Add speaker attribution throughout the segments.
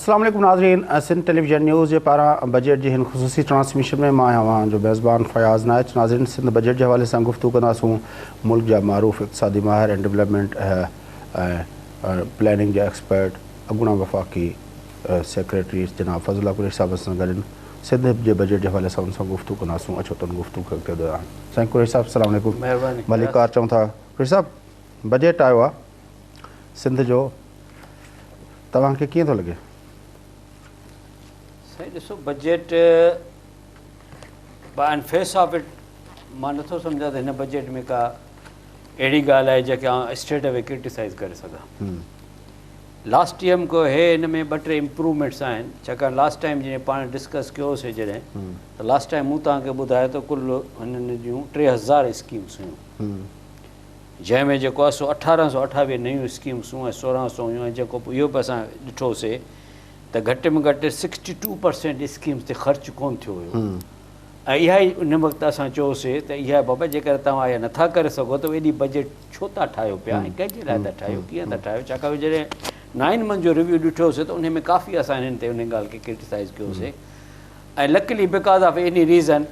Speaker 1: السلام عليڪم ناظرين سنڌ ٽيليويزن نيوز جي پاران بجيٽ جي هن خصوصي ٽرانسميشن ۾ مان آهيان اوهان جو ميزبان فياض نائچ ناظرين سنڌ بجيٽ جي حوالي سان گفتگو ڪنداسون ملڪ جا معروف اقتصادي ماهر ۽ ڊولپمينٽ ۽ پلاننگ جا ايڪسپرٽ اڳوڻا وفاقي سيڪريٽري جناب فضل الله قريشي صاحب سان گڏ سنڌ جي بجيٽ جي حوالي سان ان سان گفتگو ڪنداسون اچو ته ان گفتگو کي اڳتي وڌايون سائين قريشي صاحب السلام عليڪم
Speaker 2: مهرباني
Speaker 1: ڀليڪار چئون ٿا قريشي صاحب بجيٽ آيو آهي سنڌ جو توهان کي ڪيئن ٿو لڳي؟
Speaker 2: سائين ڏسو budget by on face of it مان نٿو سمجهان ته هن بجيٽ ۾ ڪا اهڙي ڳالهه آهي جيڪي آئون اسٽريٽ اوي ڪرٽيسائز ڪري سگهان. لاسٽ ٽيم کان هي هن ۾ ٻه ٽي امپروومينٽس آهن ڇاڪاڻ لاسٽ ٽائيم جڏهن پاڻ ڊسڪس ڪيوسي جڏهن ته لاسٽ ٽائيم مون توهان کي ٻڌايو ته ڪل هنن جون 3000 اسڪيمس هيون. جنهن ۾ جيڪو آهي سو 1828 نيون اسڪيمسون ۽ 1600 هيون ۽ جيڪو اهو به اسان ڏٺوسي ته گهٽ ۾ گهٽ سڪسٽي ٽو پرسينٽ اسڪيمس تي خرچ ڪونه ٿيو هيو ۽ اها ئي ان وقت اسان چيوسي ته اها بابا جيڪڏهن توهان اها نٿا ڪري سگهو ته ايڏي بجيٽ ڇو ٿا ٺاهيو پيا ۽ ڪنهن جي لاء ٿا ٺاهيو ڪيئن ٿا ٺاهيو ڇاڪاڻ جو جڏهن نائن منٿ جو ريويو ڏٺوسي ته ان ۾ ڪافي اسان انهن تي ان ڳالهه کي ڪرٽيسائز ڪيوسي ۽ luckily because of any reason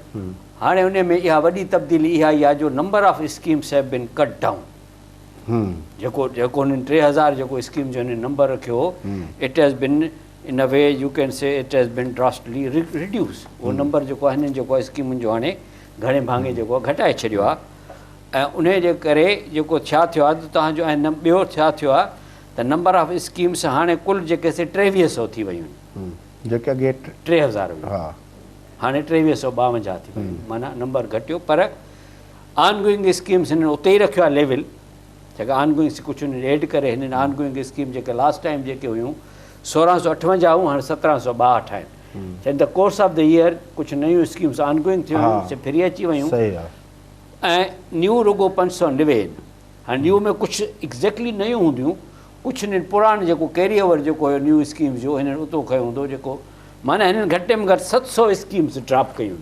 Speaker 2: هاڻي ان ۾ اها وڏي تبديلي اها ئي آهي جو number of schemes have been cut down جيڪو جيڪو انهن 3000 جيڪو اسڪيم جو انهن نمبر رکيو هو it has been in a way you can say it has been drastically reduce اهو نمبر جيڪو آهي هنن جيڪو آهي اسڪيمن جو هاڻي گهڻي ڀاڱي جيڪو آهي گهٽائي ڇڏيو آهي ۽ ان جي ڪري جيڪو ڇا ٿيو آهي ته توهان جو ۽ ٻيو ڇا ٿيو آهي ته نمبر آف اسڪيمس هاڻي ڪل جيڪي سي 2300 ٿي ويون
Speaker 1: آهن جيڪي اڳي
Speaker 2: 3000 هيون هاڻي 2352 ٿي ويون معنيٰ نمبر گهٽيو پر آن گوئنگ اسڪيمس هنن اتي ئي رکيو آهي ليول جيڪا آن گوئنگ ڪجهه هنن ايڊ ڪري هنن آن گوئنگ اسڪيم جيڪي لاسٽ ٽائيم جيڪي هيون 1658 هيون هاڻي 1762 آهن in the course of the year ڪجهه نيون اسڪيمس آن گوئنگ ٿيون هيون سي ڦري اچي ويون ۽ نيو رڳو 590 آهن هاڻي نيو ۾ ڪجهه ايگزيڪٽلي نيون هونديون ڪجهه هنن پراڻ جيڪو ڪيري اوور جيڪو هيو نيو اسڪيمز جو هنن اتو کنيو هوندو جيڪو معنيٰ هنن گهٽ ۾ گهٽ 700 اسڪيمز ڊراپ ڪيون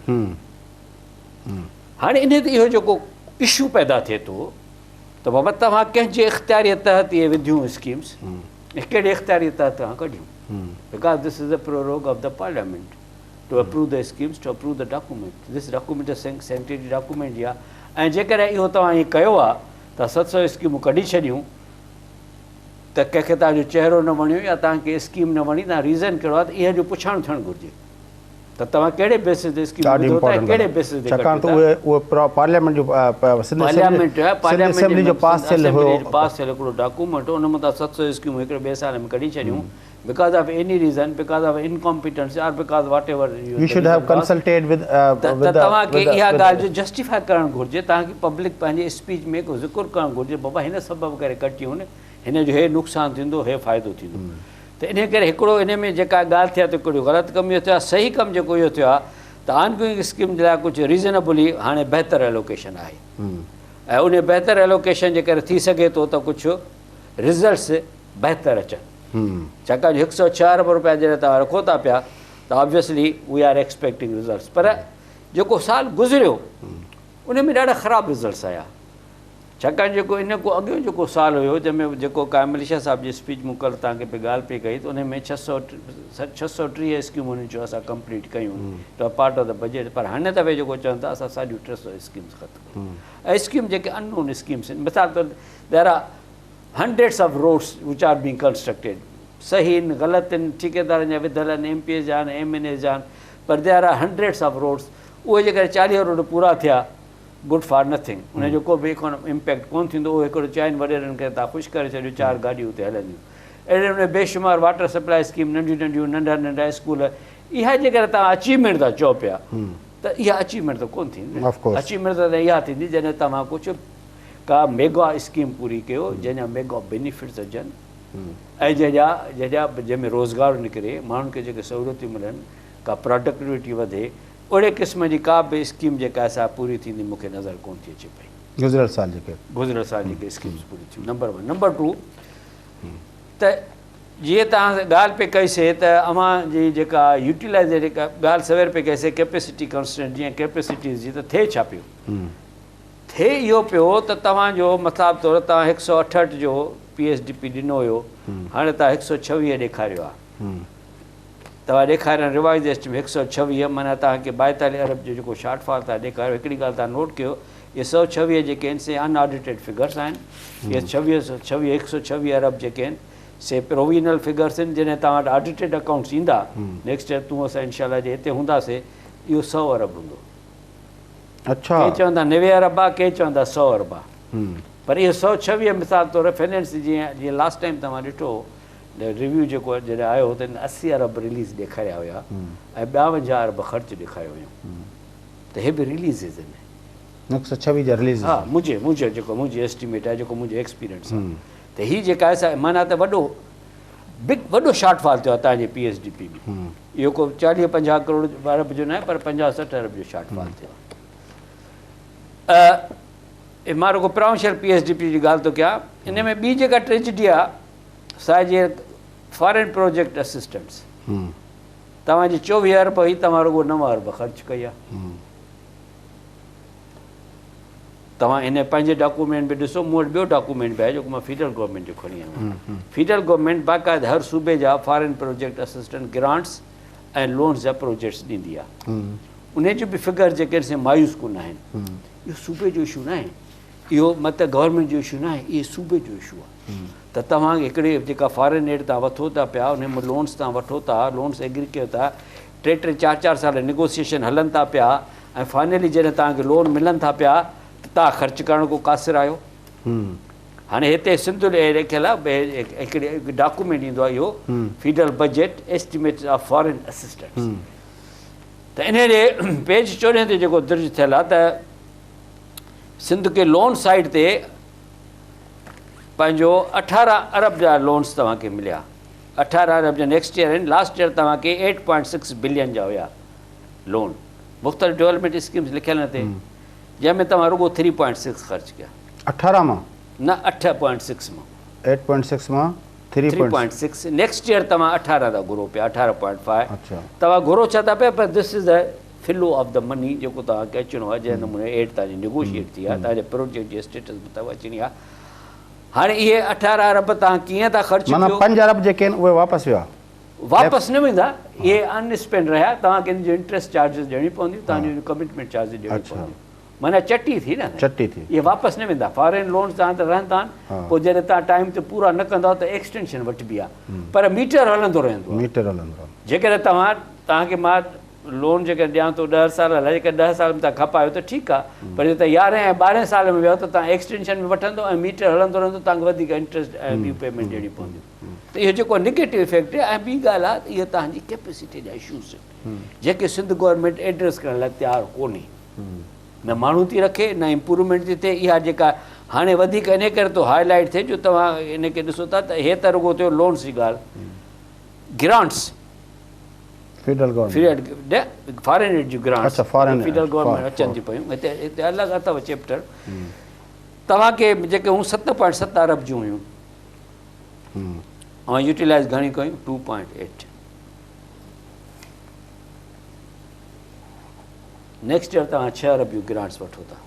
Speaker 2: هاڻي انهي تي اهو جيڪو اشو پيدا ٿئي ٿو ته بابا توهان ڪنهن جي اختياري تحت اهي وڌيون اسڪيمز ۽ ڪهڙي اختياري تحت توهان ڪڍيون because this is the prorogue of the parliament to approve the schemes to approve the document this document is sanctity document جي آهي ۽ جيڪڏهن اهو توهان ائين ڪيو آهي ته 700 اسڪيمون ڪڍي ڇڏيون ته ڪنهن کي توهان جو چهرو نه وڻيو يا توهان کي اسڪيم نه وڻي توهان ريزن ڪهڙو آهي ته اها جو پڇاڻو ٿيڻ گهرجي ته توهان ڪهڙي بيسس تي اسڪيم
Speaker 1: ڏاڍي
Speaker 2: وڌو ٿا ۽
Speaker 1: امپورٽنٽ
Speaker 2: ڪهڙي
Speaker 1: ڳالهه
Speaker 2: بيسس تي
Speaker 1: ڇاڪاڻ
Speaker 2: ڪڍيو
Speaker 1: ته
Speaker 2: ٿا
Speaker 1: اهي اهي پارليامينٽ جو Sindh
Speaker 2: parliament
Speaker 1: assembly Sindh assembly جو پاس ٿيل
Speaker 2: اسيمبلي
Speaker 1: هيو
Speaker 2: جو پاس ٿيل هڪڙو ڊاڪومينٽ هو ان مان توهان 700 اسڪيمون هڪڙي ٻئي سال ۾ ڪڍي ڇڏيون because of any reason because of incompetence or because whatever
Speaker 1: you should have consulted with
Speaker 2: ته توهان کي اها ڳالهه جو جسٽيفائي ڪرڻ گهرجي توهان کي پبلڪ پنهنجي اسپيچ ۾ ڪو ذڪر ڪرڻ گهرجي بابا هن سبب ڪري ڪٽيون هن جو هي نقصان ٿيندو هي فائدو ٿيندو ته انهي ڪري هڪڙو انهي ۾ جيڪا ڳالهه ٿي آهي ته هڪڙو غلط ڪم اهو ٿيو آهي صحيح ڪم جيڪو اهو ٿيو آهي ته آن گوئنگ اسڪيم جي لاء ڪجهه ريزنبلي هاڻي بهتر ايلوڪيشن آهي ۽ انهي بهتر ايلوڪيشن جي ڪري ٿي سگهي ٿو ته ڪجهه رزلٽس بهتر اچن ڇاڪاڻ جو هڪ سئو ڇهه ارب روپيا جڏهن توهان رکو ٿا پيا ته obviously we are expecting results پر جيڪو سال گذريو ان ۾ ڏاڍا خراب رزلٽس آيا ڇاڪاڻ جيڪو ان کان اڳيون جيڪو سال هيو جنهن ۾ جيڪو قائم علي شاهه صاحب جي اسپيچ مون ڪلهه توهان کي پئي ڳالهه پئي ڪئي ته ان ۾ 630 اسڪيمون انهن چيو اسان ڪمپليٽ ڪيون ته پارٽ آف the budget پر هن دفعي جيڪو چون ٿا اسان ساڍيون 300 اسڪيمز ختم ڪيون ۽ اسڪيم جيڪي ان نون اسڪيمز آهن مثال طور there are hundreds of roads which are being constructed صحيح آهن غلط آهن ٺيڪيدارن جا وڌل آهن ايم پي ايز جا آهن ايم اين ايز جا آهن پر there are hundreds of roads اهي جيڪڏهن 40 روڊ پورا ٿيا گڊ فار نٿنگ ان جو ڪو به اڪانومڪ امپيڪٽ ڪونه ٿيندو اهو هڪڙو چئن وڏيرن کي تان خوش ڪري ڇڏيو چار گاڏيون اتي هلنديون اهڙي نموني بيشمار واٽر سپلاء اسڪيم ننڍيون ننڍيون ننڍا ننڍا اسڪول اها جيڪڏهن توهان اچيومينٽ ٿا چئو پيا ته اها اچيومينٽ ته ڪونه ٿيندي اچيومينٽ ته اها ٿيندي جڏهن توهان ڪجهه ڪا ميگا اسڪيم پوري ڪيو جنهن جا ميگا بينيفٽس اچن ۽ جنهن جا جنهن جا جنهن ۾ روزگار نڪري ماڻهن کي جيڪي سهولتيون ملن ڪا پراڊڪٽوٽي وڌي اهڙي قسم جي ڪا به اسڪيم جيڪا آهي سا پوري ٿيندي مون کي نظر ڪونه ٿي اچي پئي.
Speaker 1: گذريل سال جيڪي.
Speaker 2: گذريل سال جيڪي اسڪيمز پوري ٿيون نمبر ون نمبر ٽو ته جيئن توهان ڳالهه پئي ڪئي سي ته اوهان جي جيڪا يوٽيلائزيشن ڳالهه سوير پئي ڪئي سي ڪيپيسٽي ڪنسٽرينٽ جيئن ڪيپيسٽيز جي ته ٿئي ڇا پيو ٿئي اهو پيو ته توهان جو مثال طور توهان هڪ سئو اٺهٺ جو پي ايس ڊي پي ڏنو هيو هاڻي توهان هڪ سئو ڇويهه ڏيکاريو آهي. توهان ڏيکاريان ريوائز ايسٽيميٽ 126 معنيٰ توهان کي 42 ارب جو جيڪو شارٽ فال ٿا ڏيکاريو. هڪڙي ڳالهه توهان نوٽ ڪيو، اهي 126 جيڪي آهن سي ان آڊيٽيڊ فگرس آهن. اهي 126 ارب جيڪي آهن سي پرووينل فگرس آهن. جڏهن توهان وٽ آڊيٽيڊ اڪائونٽس ايندا نيڪسٽ ايئر، تون اسان انشاء الله جي هتي هونداسي، اهو 100 ارب هوندو.
Speaker 1: اڇا.
Speaker 2: ڪي چوندا 90 ارب آ، ڪي چوندا 100 ارب آ، پر اهو 126 مثال طور فنانس جيئن لاسٽ ٽائيم توهان ڏٺو ريويو جيڪو جڏهن آيو هو ته 80 ارب رليز ڏيکاريا هيا ۽ 52 ارب خرچ ڏيکاريو هيون، ته هي به رليزز آهن.
Speaker 1: 126 جا رليزز.
Speaker 2: ها، منهنجي جيڪو منهنجي ايسٽيميٽ آهي، جيڪو منهنجو ايڪسپيرينس آهي، ته هي جيڪا آهي سا معنيٰ ته وڏو بگ وڏو شارٽ فال ٿيو آهي توهان جي پي ايس ڊي پي ۾. اهو ڪو 40 50 ڪروڙ ارب جو ناهي، پر 50 60 ارب جو شارٽ فال ٿيو آهي. مان رڳو provincial P S D P جي ڳالهه ٿو ڪيان. ان ۾ ٻي جيڪا ٽريجڊي آهي سا جي فارين پروجيڪٽ اسسٽنٽس، توهان جي 24 ارب هئي، توهان رڳو 9 ارب خرچ ڪئي آهي. توهان ان پنهنجي ڊاڪومينٽ به ڏسو، مون وٽ ٻيو ڊاڪومينٽ به آهي جيڪو مان فيڊرل گورنمينٽ جو کڻي آيو آهيان. فيڊرل گورنمينٽ باقاعده هر صوبي جا foreign project assistant grants ۽ loans جا پروجيڪٽس ڏيندي آهي. ان جو به فگر جيڪي آهن سي مايوس ڪن آهن. اهو صوبي جو اشو ناهي، اهو مطلب گورنمينٽ جو اشو ناهي، اهو صوبي جو اشو آهي. ته توهان هڪڙي جيڪا فارين ايڊ توهان وٺو ٿا پيا، ان ۾ لونس توهان وٺو ٿا، لونس ايگري ڪيو ٿا، 3 3 4 4 سال نيگوسيئيشن هلن ٿا پيا ۽ فائنلي جڏهن توهان کي لون ملن ٿا پيا ته توهان خرچ ڪرڻ ڪو قاصر آهيو. هاڻي هتي سنڌ لکيل آهي، هڪڙي ڊاڪومينٽ ايندو آهي اهو federal budget estimate of foreign assistance, ته ان جي پيج 14 تي جيڪو درج ٿيل آهي ته سنڌ کي لون سائيڊ تي پنهنجو 18 ارب جا لونس توهان کي مليا. 18 ارب جا نيڪسٽ ايئر آهن. لاسٽ ايئر توهان کي 8.6 بلين جا هيا لون، مختلف ڊولپمينٽ اسڪيمز لکيل آهن هتي، جنهن ۾ توهان رڳو 3.6 خرچ ڪيا.
Speaker 1: 18 مان؟
Speaker 2: نه، 8.6 مان.
Speaker 1: 8.6 مان
Speaker 2: 3.6. نيڪسٽ ايئر توهان 18 ٿا گهرو پيا، 18.5 توهان گهرو ڇا ٿا پيا، پر this is the flow of the money جيڪو توهان کي اچڻو آهي، جنهن نموني ايڊ توهان جي نيگوشيئيٽ ٿي آهي، توهان جي پروجيڪٽ جي اسٽيٽس مطابق اچڻي آهي. هاڻي اهي 18 ارب توهان ڪيئن ٿا خرچ
Speaker 1: ڪيو؟ معنيٰ 5 ارب جيڪي آهن اهي واپس ويا؟
Speaker 2: واپس نه ويندا، اهي ان اسپينڊ رهيا، توهان کي ان جو انٽريسٽ چارجز ڏيڻيون پونديون، توهان جون ڪمٽمينٽ چارجز ڏيڻيون پونديون، معنيٰ چٽي ٿي نه،
Speaker 1: چٽي ٿي.
Speaker 2: اهي واپس نه ويندا. فارين لونز توهان ته رهندا آهن، پوء جڏهن توهان ٽائيم تي پورا نه ڪندؤ ته ايڪسٽينشن وٺبي آهي، پر ميٽر هلندو رهندو آهي.
Speaker 1: ميٽر هلندو رهندو.
Speaker 2: جيڪڏهن توهان کي مان لون جيڪڏهن ڏيان ٿو 10 سال لاء، جيڪڏهن 10 سال ۾ توهان کپايو ته ٺيڪ آهي، پر جي توهان 11 ۽ 12 سال ۾ ويو ته توهان ايڪسٽينشن به وٺندو ۽ ميٽر هلندو رهندو، توهان کي وڌيڪ انٽريسٽ ۽ ٻيون پيمينٽ ڏيڻيون پونديون. ته اهو جيڪو نيگيٽو افيڪٽ آهي. ۽ ٻي ڳالهه آهي ته اهو توهان جي ڪيپيسٽي جا اشوز آهن جيڪي سنڌ گورنمينٽ ايڊريس ڪرڻ لاء تيار ڪونهي، نه ماڻهو ٿي رکي نه امپروومينٽ ٿي ٿئي. اها جيڪا هاڻي وڌيڪ انهي ڪري ٿو هاء لائيٽ ٿئي جو توهان ان کي ڏسو ٿا ته هي ته رڳو ٿيو لونس جي ڳالهه، grants
Speaker 1: federal government
Speaker 2: foreign aid جون گرانٽس فيڊرل گورنمينٽ اچن ٿيون پيون، هتي الڳ اٿو چيپٽر. توهان کي جيڪي هون 7.7 ارب جون هيون، اوهان يوٽيلائز گهڻي ڪيون؟ 2.8. نيڪسٽ ايئر توهان 6 ارب جون گرانٽس وٺو ٿا.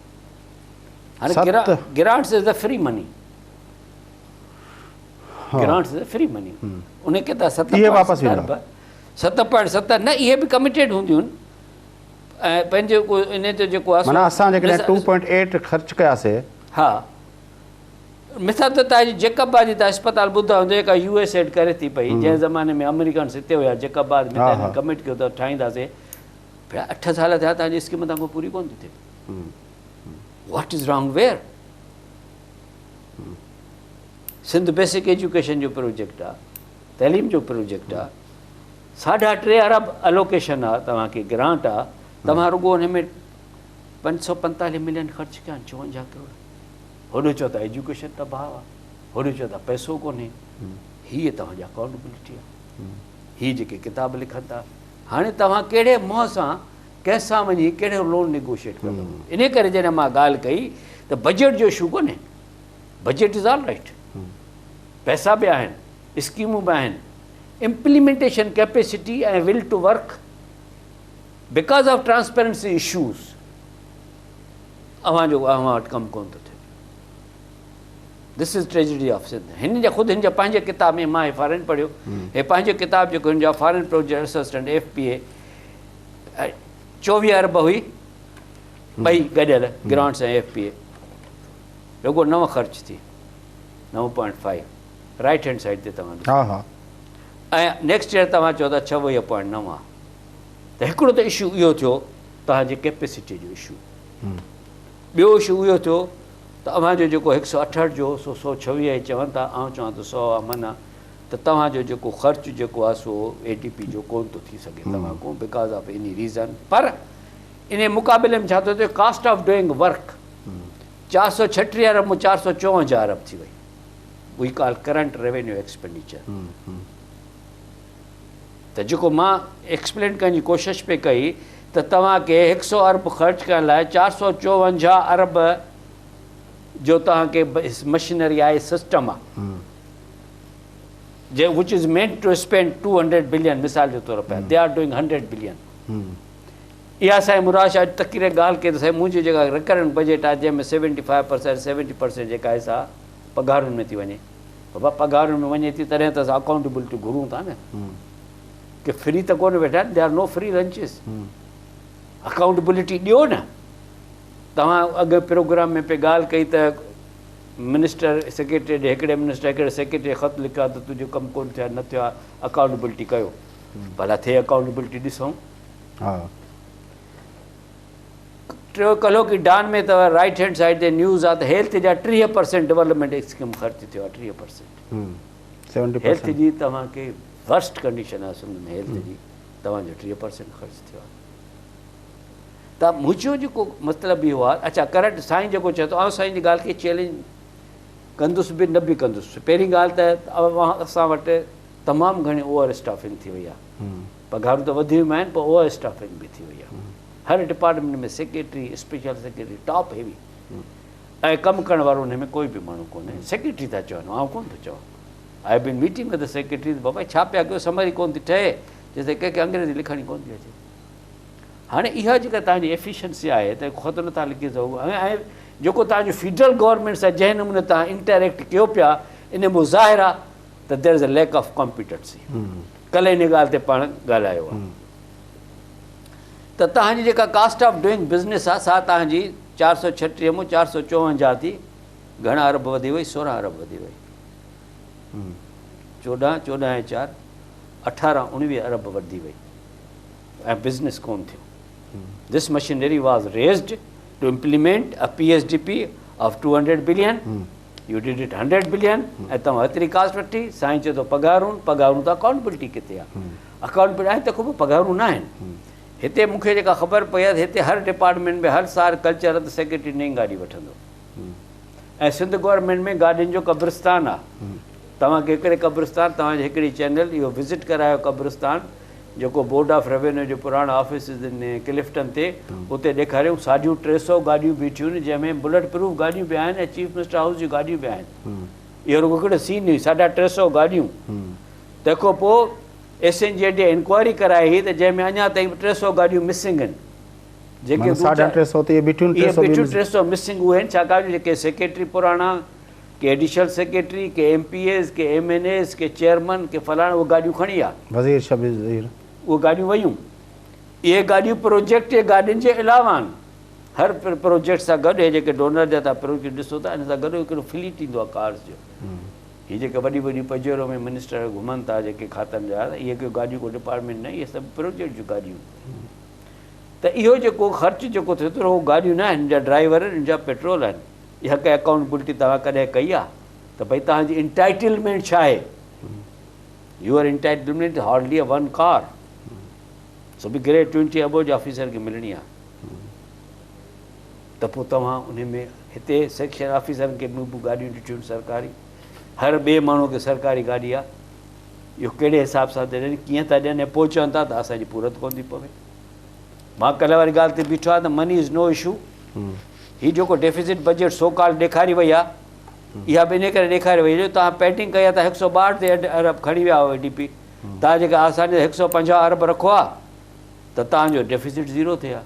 Speaker 2: هاڻي grants is the free money, grants is free money. ان کي ته
Speaker 1: 7.7 ارب،
Speaker 2: 7.7 نه، اهي به ڪميٽيڊ هونديون آهن ۽ پنهنجو ان تي جيڪو آهي.
Speaker 1: معنيٰ اسان جيڪڏهن 2.8 خرچ ڪياسي،
Speaker 2: ها مثال ته توهان جي جيڪب آباد جي توهان اسپتال ٻڌا هوندو جيڪا يو ايس ايڊ ڪري ٿي پئي، جنهن زماني ۾ آمريڪنس هتي هيا جيڪب آباد ۾، تنهن ڪمٽ ڪيو ته ٺاهينداسي. ڀيا 8 سال ٿيا توهان جي اسڪيم توهان کان پوري ڪونه ٿي ٿئي. What is wrong where? Sindh basic education جو پروجيڪٽ آ، تعليم جو پروجيڪٽ آ، 3.5 ارب الوڪيشن آ، توهان کي گرانٽ آ، توهان رڳو ان ۾ 545 ملين خرچ ڪيا آهن، 54 ڪروڙ. هوڏي چئو ٿا ايجوڪيشن تباهه آ، هوڏي چئو ٿا پئسو ڪونهي. هيء توهان جي اڪائونٽبلٽي آ. هي جيڪي ڪتاب لکن ٿا، هاڻي توهان ڪهڙي منهن سان ڪنهن سان وڃي ڪهڙو لون نيگوشيئيٽ ڪندؤ؟ انهيء ڪري جڏهن مان ڳالهه ڪئي ته بجيٽ جو اشو ڪونهي، بجيٽ از آل رائيٽ، پئسا به آهن، اسڪيمون به آهن، implementation capacity ۽ will to work because of transparency issues اوهان جو اوهان وٽ ڪم ڪونه ٿو ٿئي. This is tragedy of Sindh. هن جا خود هن جا پنهنجي ڪتاب ۾ مان هي فارين پڙهيو هي پنهنجو ڪتاب جيڪو هن جا foreign project assistant F P A 24 ارب هئي ٻئي گڏيل گرانٽس ۽ ايف پي اي رڳو 9 خرچ ٿي 9.5 رائٽ هينڊ سائيڊ تي توهان
Speaker 1: ها ها
Speaker 2: ۽ نيڪسٽ ايئر توهان چئو ٿا 26.9 آ ته هڪڙو ته اشو اهو ٿيو توهان جي ڪيپيسٽي جو اشو ٻيو اشو اهو ٿيو ته اوهان جو جيڪو هڪ سؤ اٺهٺ جو هو سو سؤ ڇويهه هي چون ٿا، آئون چوان ٿو سؤ آ معنيٰ ته توهان جو جيڪو خرچ جيڪو آ سو اي ڊي پي جو ڪونه ٿو ٿي سگهي توهان کون because of any reason پر انهي مقابلي ۾ ڇا ٿو ٿئي ڪاسٽ آف ڊوئنگ ورڪ 436 ارب مون 454 ارب ٿي وئي we call current revenue expenditure ته جيڪو مان ايڪسپلين ڪرڻ جي ڪوشش پئي ڪئي ته توهان کي هڪ سؤ ارب خرچ ڪرڻ لاء 454 ارب جو توهان کي مشنري آهي سسٽم آهي جي which is meant to spend 200 billion مثال جو طور پيا they are doing 100 billion. اها سائين مراد شاهه تقرير ڳالهه ڪئي ته سائين منهنجي جيڪا رڪرنٽ بجيٽ آهي جنهن ۾ 75% 70% جيڪا آهي سا پگهارن ۾ ٿي وڃي. بابا پگهارن ۾ وڃي ٿي تڏهن ته اسان اڪائونٽيبلٽي گهرون ٿا نه ڪي فري ته ڪونه ويٺا آهن there are no free lunches accountability ڏيو نه. توهان اڳ پروگرام ۾ پئي ڳالهه ڪئي ته منسٽر سيڪريٽري ڏي هڪڙي منسٽر هڪڙي سيڪريٽري خط لکيو آهي ته تنهنجو ڪم ڪونه ٿيو آهي نه ٿيو آهي اڪائونٽيبلٽي ڪيو ڀلا ٿئي اڪائونٽيبلٽي ڏسون. ٽيو ڪلهوڪي ڊان ۾ ته رائيٽ هينڊ سائيڊ تي نيوز آ ته هيلٿ جا 30% ڊولپمينٽ اسڪيم خرچ ٿيو آ 30% هيلٿ جي توهان کي ورسٽ ڪنڊيشن آ سنڌ ۾ هيلٿ جي توهان جو 30% خرچ ٿيو آ ته منهنجو جيڪو مطلب اهو آ اڇا ڪرنٽ سائين جيڪو چئي ٿو آئون سائين جي ڳالهه کي چئلينج ڪندس به نه به ڪندس پهرين ڳالهه ته اسان وٽ تمام گهڻي اوور اسٽافنگ ٿي وئي آ پگهارون ته وڌيون آهن پر اوور اسٽافنگ به ٿي وئي آ هر department ۾ secretary, special secretary, top heavy ۽ ڪم ڪرڻ وارو ان ۾ ڪوئي به ماڻهو ڪونهي. سيڪريٽري ٿا چون، آئون ڪونه ٿو چوان. I have been meeting with the secretaries, بابا ڇا پيا ڪيو سمري ڪونه ٿي ٺهي، جيستائين ڪنهن کي انگريزي لکڻ ئي ڪونه ٿي اچي. هاڻي اها جيڪا توهان جي ايفيشنسي آهي ته خط نٿا لکي سگهو ۽ جيڪو توهان جو فيڊرل گورنمينٽ سان جنهن نموني توهان انٽريڪٽ ڪيو پيا ان مان ظاهر آهي ته there is a lack of competency. ڪلهه ان ڳالهه تي پاڻ ڳالهايو آهي. ته توهان جي جيڪا ڪاسٽ آف ڊوئنگ بزنس آهي سا توهان جي 436 مون 454 ٿي، گهڻا ارب وڌي وئي؟ 16 ارب وڌي وئي. 14، 14 ۽ 4، 18، 19 ارب وڌي وئي ۽ بزنس ڪونه ٿيو. This machinery was raised to implement a P S D P of 200 billion, you did it 100 billion ۽ توهان ايتري ڪاسٽ وٺي. سائين چئي ٿو پگهارون، پگهارون ته اڪائونٽبلٽي ڪٿي آهي؟ اڪائونٽبلٽي آهي ته خوب پگهارون نه آهن. هتي مون کي جيڪا خبر پئي آهي ته هتي هر ڊپارٽمينٽ ۾ هر سال ڪلچر ته سيڪريٽري نئين گاڏي وٺندو ۽ سنڌ گورنمينٽ ۾ گاڏين جو قبرستان آهي. توهان کي هڪڙي قبرستان توهان جي هڪڙي چينل اهو وزٽ ڪرايو قبرستان جيڪو بورڊ آف روينيو جو پراڻا آفيسز آهن ڪلفٽن تي اتي ڏيکاريون ساڍيون 300 گاڏيون بيٺيون آهن جنهن ۾ بلٽ پروف گاڏيون به آهن ۽ چيف منسٽر هائوس جون گاڏيون به آهن. اهو رڳو هڪڙو سين هئي ساڍا 300 گاڏيون. تنهن کان پوء S N G D enquiry ڪرائي هئي ته جنهن ۾ اڃا تائين به 300 گاڏيون مسنگ آهن. جيڪي
Speaker 1: معنيٰ ساڍا 300 ته اهي بيٺيون
Speaker 2: اهي بيٺيون 300 مسنگ اهي آهن ڇاڪاڻ جو جيڪي سيڪريٽري پراڻا ڪي ايڊيشنل سيڪريٽري ڪي ايم پي ايز ڪي ايم اين ايز ڪي چيئرمن ڪي فلاڻا اهي گاڏيون کڻي ويا.
Speaker 1: وزير شبير ظهير.
Speaker 2: اهي گاڏيون ويون. اهي گاڏيون پروجيڪٽ جي گاڏين جي علاوه آهن. هر پروجيڪٽ سان گڏ اهي جيڪي ڊونر جا تهان پروجيڪٽ ڏسو ٿا ان سان گڏ هڪڙو فليٽ ايندو آهي ڪارز جو. هي جيڪي وڏي وڏي پجيرو ۾ منسٽر گهمن ٿا جيڪي کاتن جا اهي ڪي گاڏيون ڪو ڊپارٽمينٽ نه اهي سڀ پروجيڪٽ جون گاڏيون ته اهو جيڪو خرچ جيڪو ٿئي ٿو اهو گاڏيون نه آهن ان جا ڊرائيور آهن ان جا پيٽرول آهن اها ڪا اڪائونٽبلٽي توهان ڪڏهن ڪئي آهي ته ڀئي توهان جي انٽائٽلمينٽ ڇا آهي your entitlement hardly a one car سو به گريڊ 20 ابو جي آفيسر کي ملڻي آهي ته پوء توهان انهي ۾ هتي سيڪشن آفيسرن کي به گاڏيون ڏٺيون آهن سرڪاري هر ٻئي ماڻهو کي سرڪاري گاڏي آهي اهو ڪهڙي حساب سان ٿا ڏين ڪيئن ٿا ڏين ۽ پوء چون ٿا ته اسان جي پورت ڪونه ٿي پوي مان ڪلهه واري ڳالهه تي بيٺو آهيان ته مني از نو اشو هي جيڪو ڊيفيسٽ بجيٽ سو ڪال ڏيکاري وئي آهي اها به انهي ڪري ڏيکاري وئي جو توهان پيڊنگ ڪئي آهي ته 162 تي ارب کڻي ويا هئو اي ڊي پي توهان جيڪا آساني سان 150 ارب رکو آهي ته توهان جو ڊيفيسٽ زيرو ٿئي ها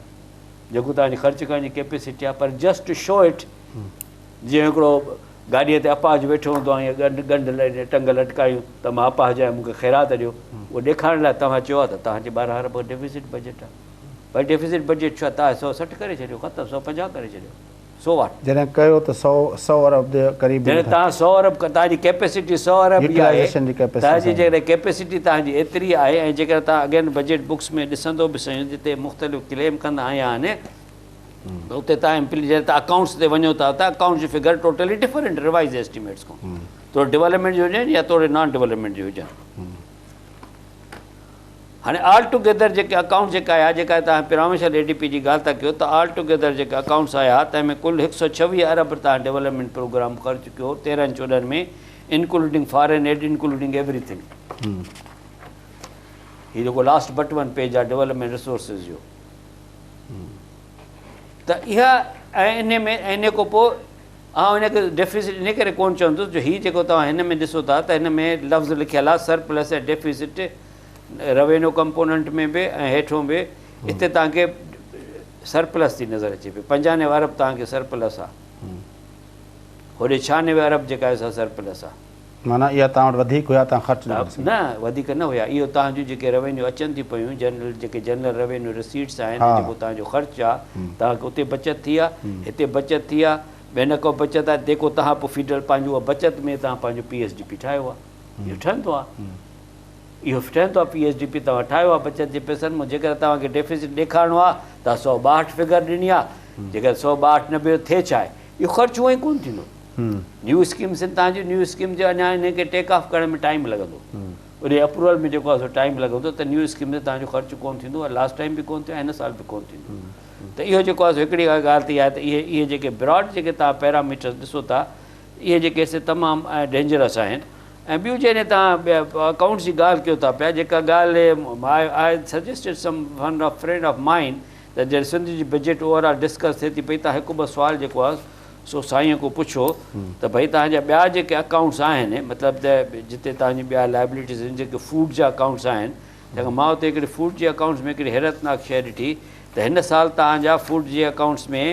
Speaker 2: جيڪو توهان جي خرچ ڪرڻ جي ڪيپيسٽي آهي پر جسٽ ٽو شو it جيئن هڪڙو گاڏيء تي اپاهج ويٺو هوندو آهي ائين ڳنڍ ڳنڍ ٽنگ لٽڪايون ته مان اپاهج آهيان مون کي خيرات ڏيو اهو ڏيکارڻ لاء توهان چيو آهي ته توهان جي 12 ارب ڊيفيسٽ بجيٽ آهي ڀائي ڊيفيسٽ بجيٽ ڇو آهي توهان 160 ڪري ڇڏيو ختم 150 ڪري ڇڏيو سو واٽ.
Speaker 1: جڏهن ڪيو ته 100 ارب جي قريب
Speaker 2: جڏهن توهان 100 ارب توهان جي ڪيپيسٽي 100 ارب ئي آهي توهان جي جيڪڏهن ڪيپيسٽي توهان جي ايتري آهي ۽ جيڪڏهن توهان اڳين بجيٽ بڪس ۾ ڏسندو به سهي جتي مختلف ڪليم ڪندا آيا آهن ته اتي توهان امپلي جڏهن توهان اڪائونٽس تي وڃو ٿا ته اڪائونٽس جو فگر ٽوٽلي ڊفرنٽ روائز ايسٽيميٽس کان توڙي ڊولپمينٽ جي هجن يا توڙي نان ڊولپمينٽ جي هجن. هاڻي آل ٽوگيدر جيڪي اڪائونٽس جيڪا آيا جيڪا توهان پراونشل اي ڊي پي جي ڳالهه ٿا ڪيو ته آل ٽوگيدر جيڪا اڪائونٽس آيا تنهن ۾ ڪل 126 ارب توهان ڊولپمينٽ پروگرام خرچ ڪيو 13 14 ۾ including foreign aid including everything هي جيڪو لاسٽ بٽ ون پيج آهي ڊولپمينٽ ريسورسز جو ته اها ۽ ان ۾ ان کان پوء آئون ان کي ڊيفيسٽ ان ڪري ڪونه چوندس جو هي جيڪو توهان هن ۾ ڏسو ٿا ته هن ۾ لفظ لکيل آهي سرپلس ۽ ڊيفيسٽ روينيو ڪمپوننٽ ۾ به ۽ هيٺون به هتي توهان کي سرپلس ٿي نظر اچي پئي 95 ارب توهان کي سرپلس آهي هوڏي 96 ارب جيڪا آهي سا سرپلس آهي.
Speaker 1: معنيٰ اها توهان وٽ وڌيڪ هيا توهان خرچ نه ڪري سگهيا.
Speaker 2: نه وڌيڪ نه هيا اهو توهان جون جيڪي روينيو اچن ٿيون پيون جنرل جيڪي جنرل روينيو رسيٽس آهن جيڪو توهان جو خرچ آهي توهان کي اتي بچت ٿي آهي هتي بچت ٿي آهي ٻين ڪو بچت آهي جيڪو توهان پوء فيڊرل پنهنجو اها بچت ۾ توهان پنهنجو پي ايس ڊي پي ٺاهيو آهي اهو ٺهندو آهي اهو ٺهندو آهي پي ايس ڊي پي توهان ٺاهيو آهي بچت جي پئسن مان جيڪڏهن توهان کي ڊيفيسٽ ڏيکارڻو آهي توهان 162 فگر ڏني آهي جيڪڏهن 162 نه به ٿئي ڇا آهي اهو خرچ هونئن ئي ڪونه ٿيندو نيو اسڪيمس آهن توهان جون نيو اسڪيم جو اڃا انهن کي ٽيڪ آف ڪرڻ ۾ ٽائيم لڳندو ان اپروول ۾ جيڪو آهي سو ٽائيم لڳندو ته نيو اسڪيم تي توهان جو خرچ ڪونه ٿيندو ۽ لاسٽ ٽائيم به ڪونه ٿيو ۽ هن سال به ڪونه ٿيندو ته اهو جيڪو آهي سو هڪڙي ڳالهه ته اها آهي ته اهي اهي جيڪي براڊ جيڪي توهان پيراميٽرس ڏسو ٿا اهي جيڪي سي تمام ڊينجرس آهن ۽ ٻيون جڏهن توهان اڪائونٽس جي ڳالهه ڪيو ٿا پيا جيڪا ڳالهه I suggested some one of friend of mine ته جڏهن سنڌ جي بجيٽ اوور آل ڊسڪس ٿئي ٿي پئي توهان هڪ ٻه سوال جيڪو آهي سو سائينء کان پڇو ته ڀئي توهان جا ٻيا جيڪي اڪائونٽس آهن مطلب ته جتي توهان جي ٻيا لائبلٽيز آهن جيڪي فوڊ جا اڪائونٽس آهن تنهن کان مان اتي هڪڙي فوڊ جي اڪائونٽس ۾ هڪڙي حيرتناڪ شيء ڏٺي ته هن سال توهان جا فوڊ جي اڪائونٽس ۾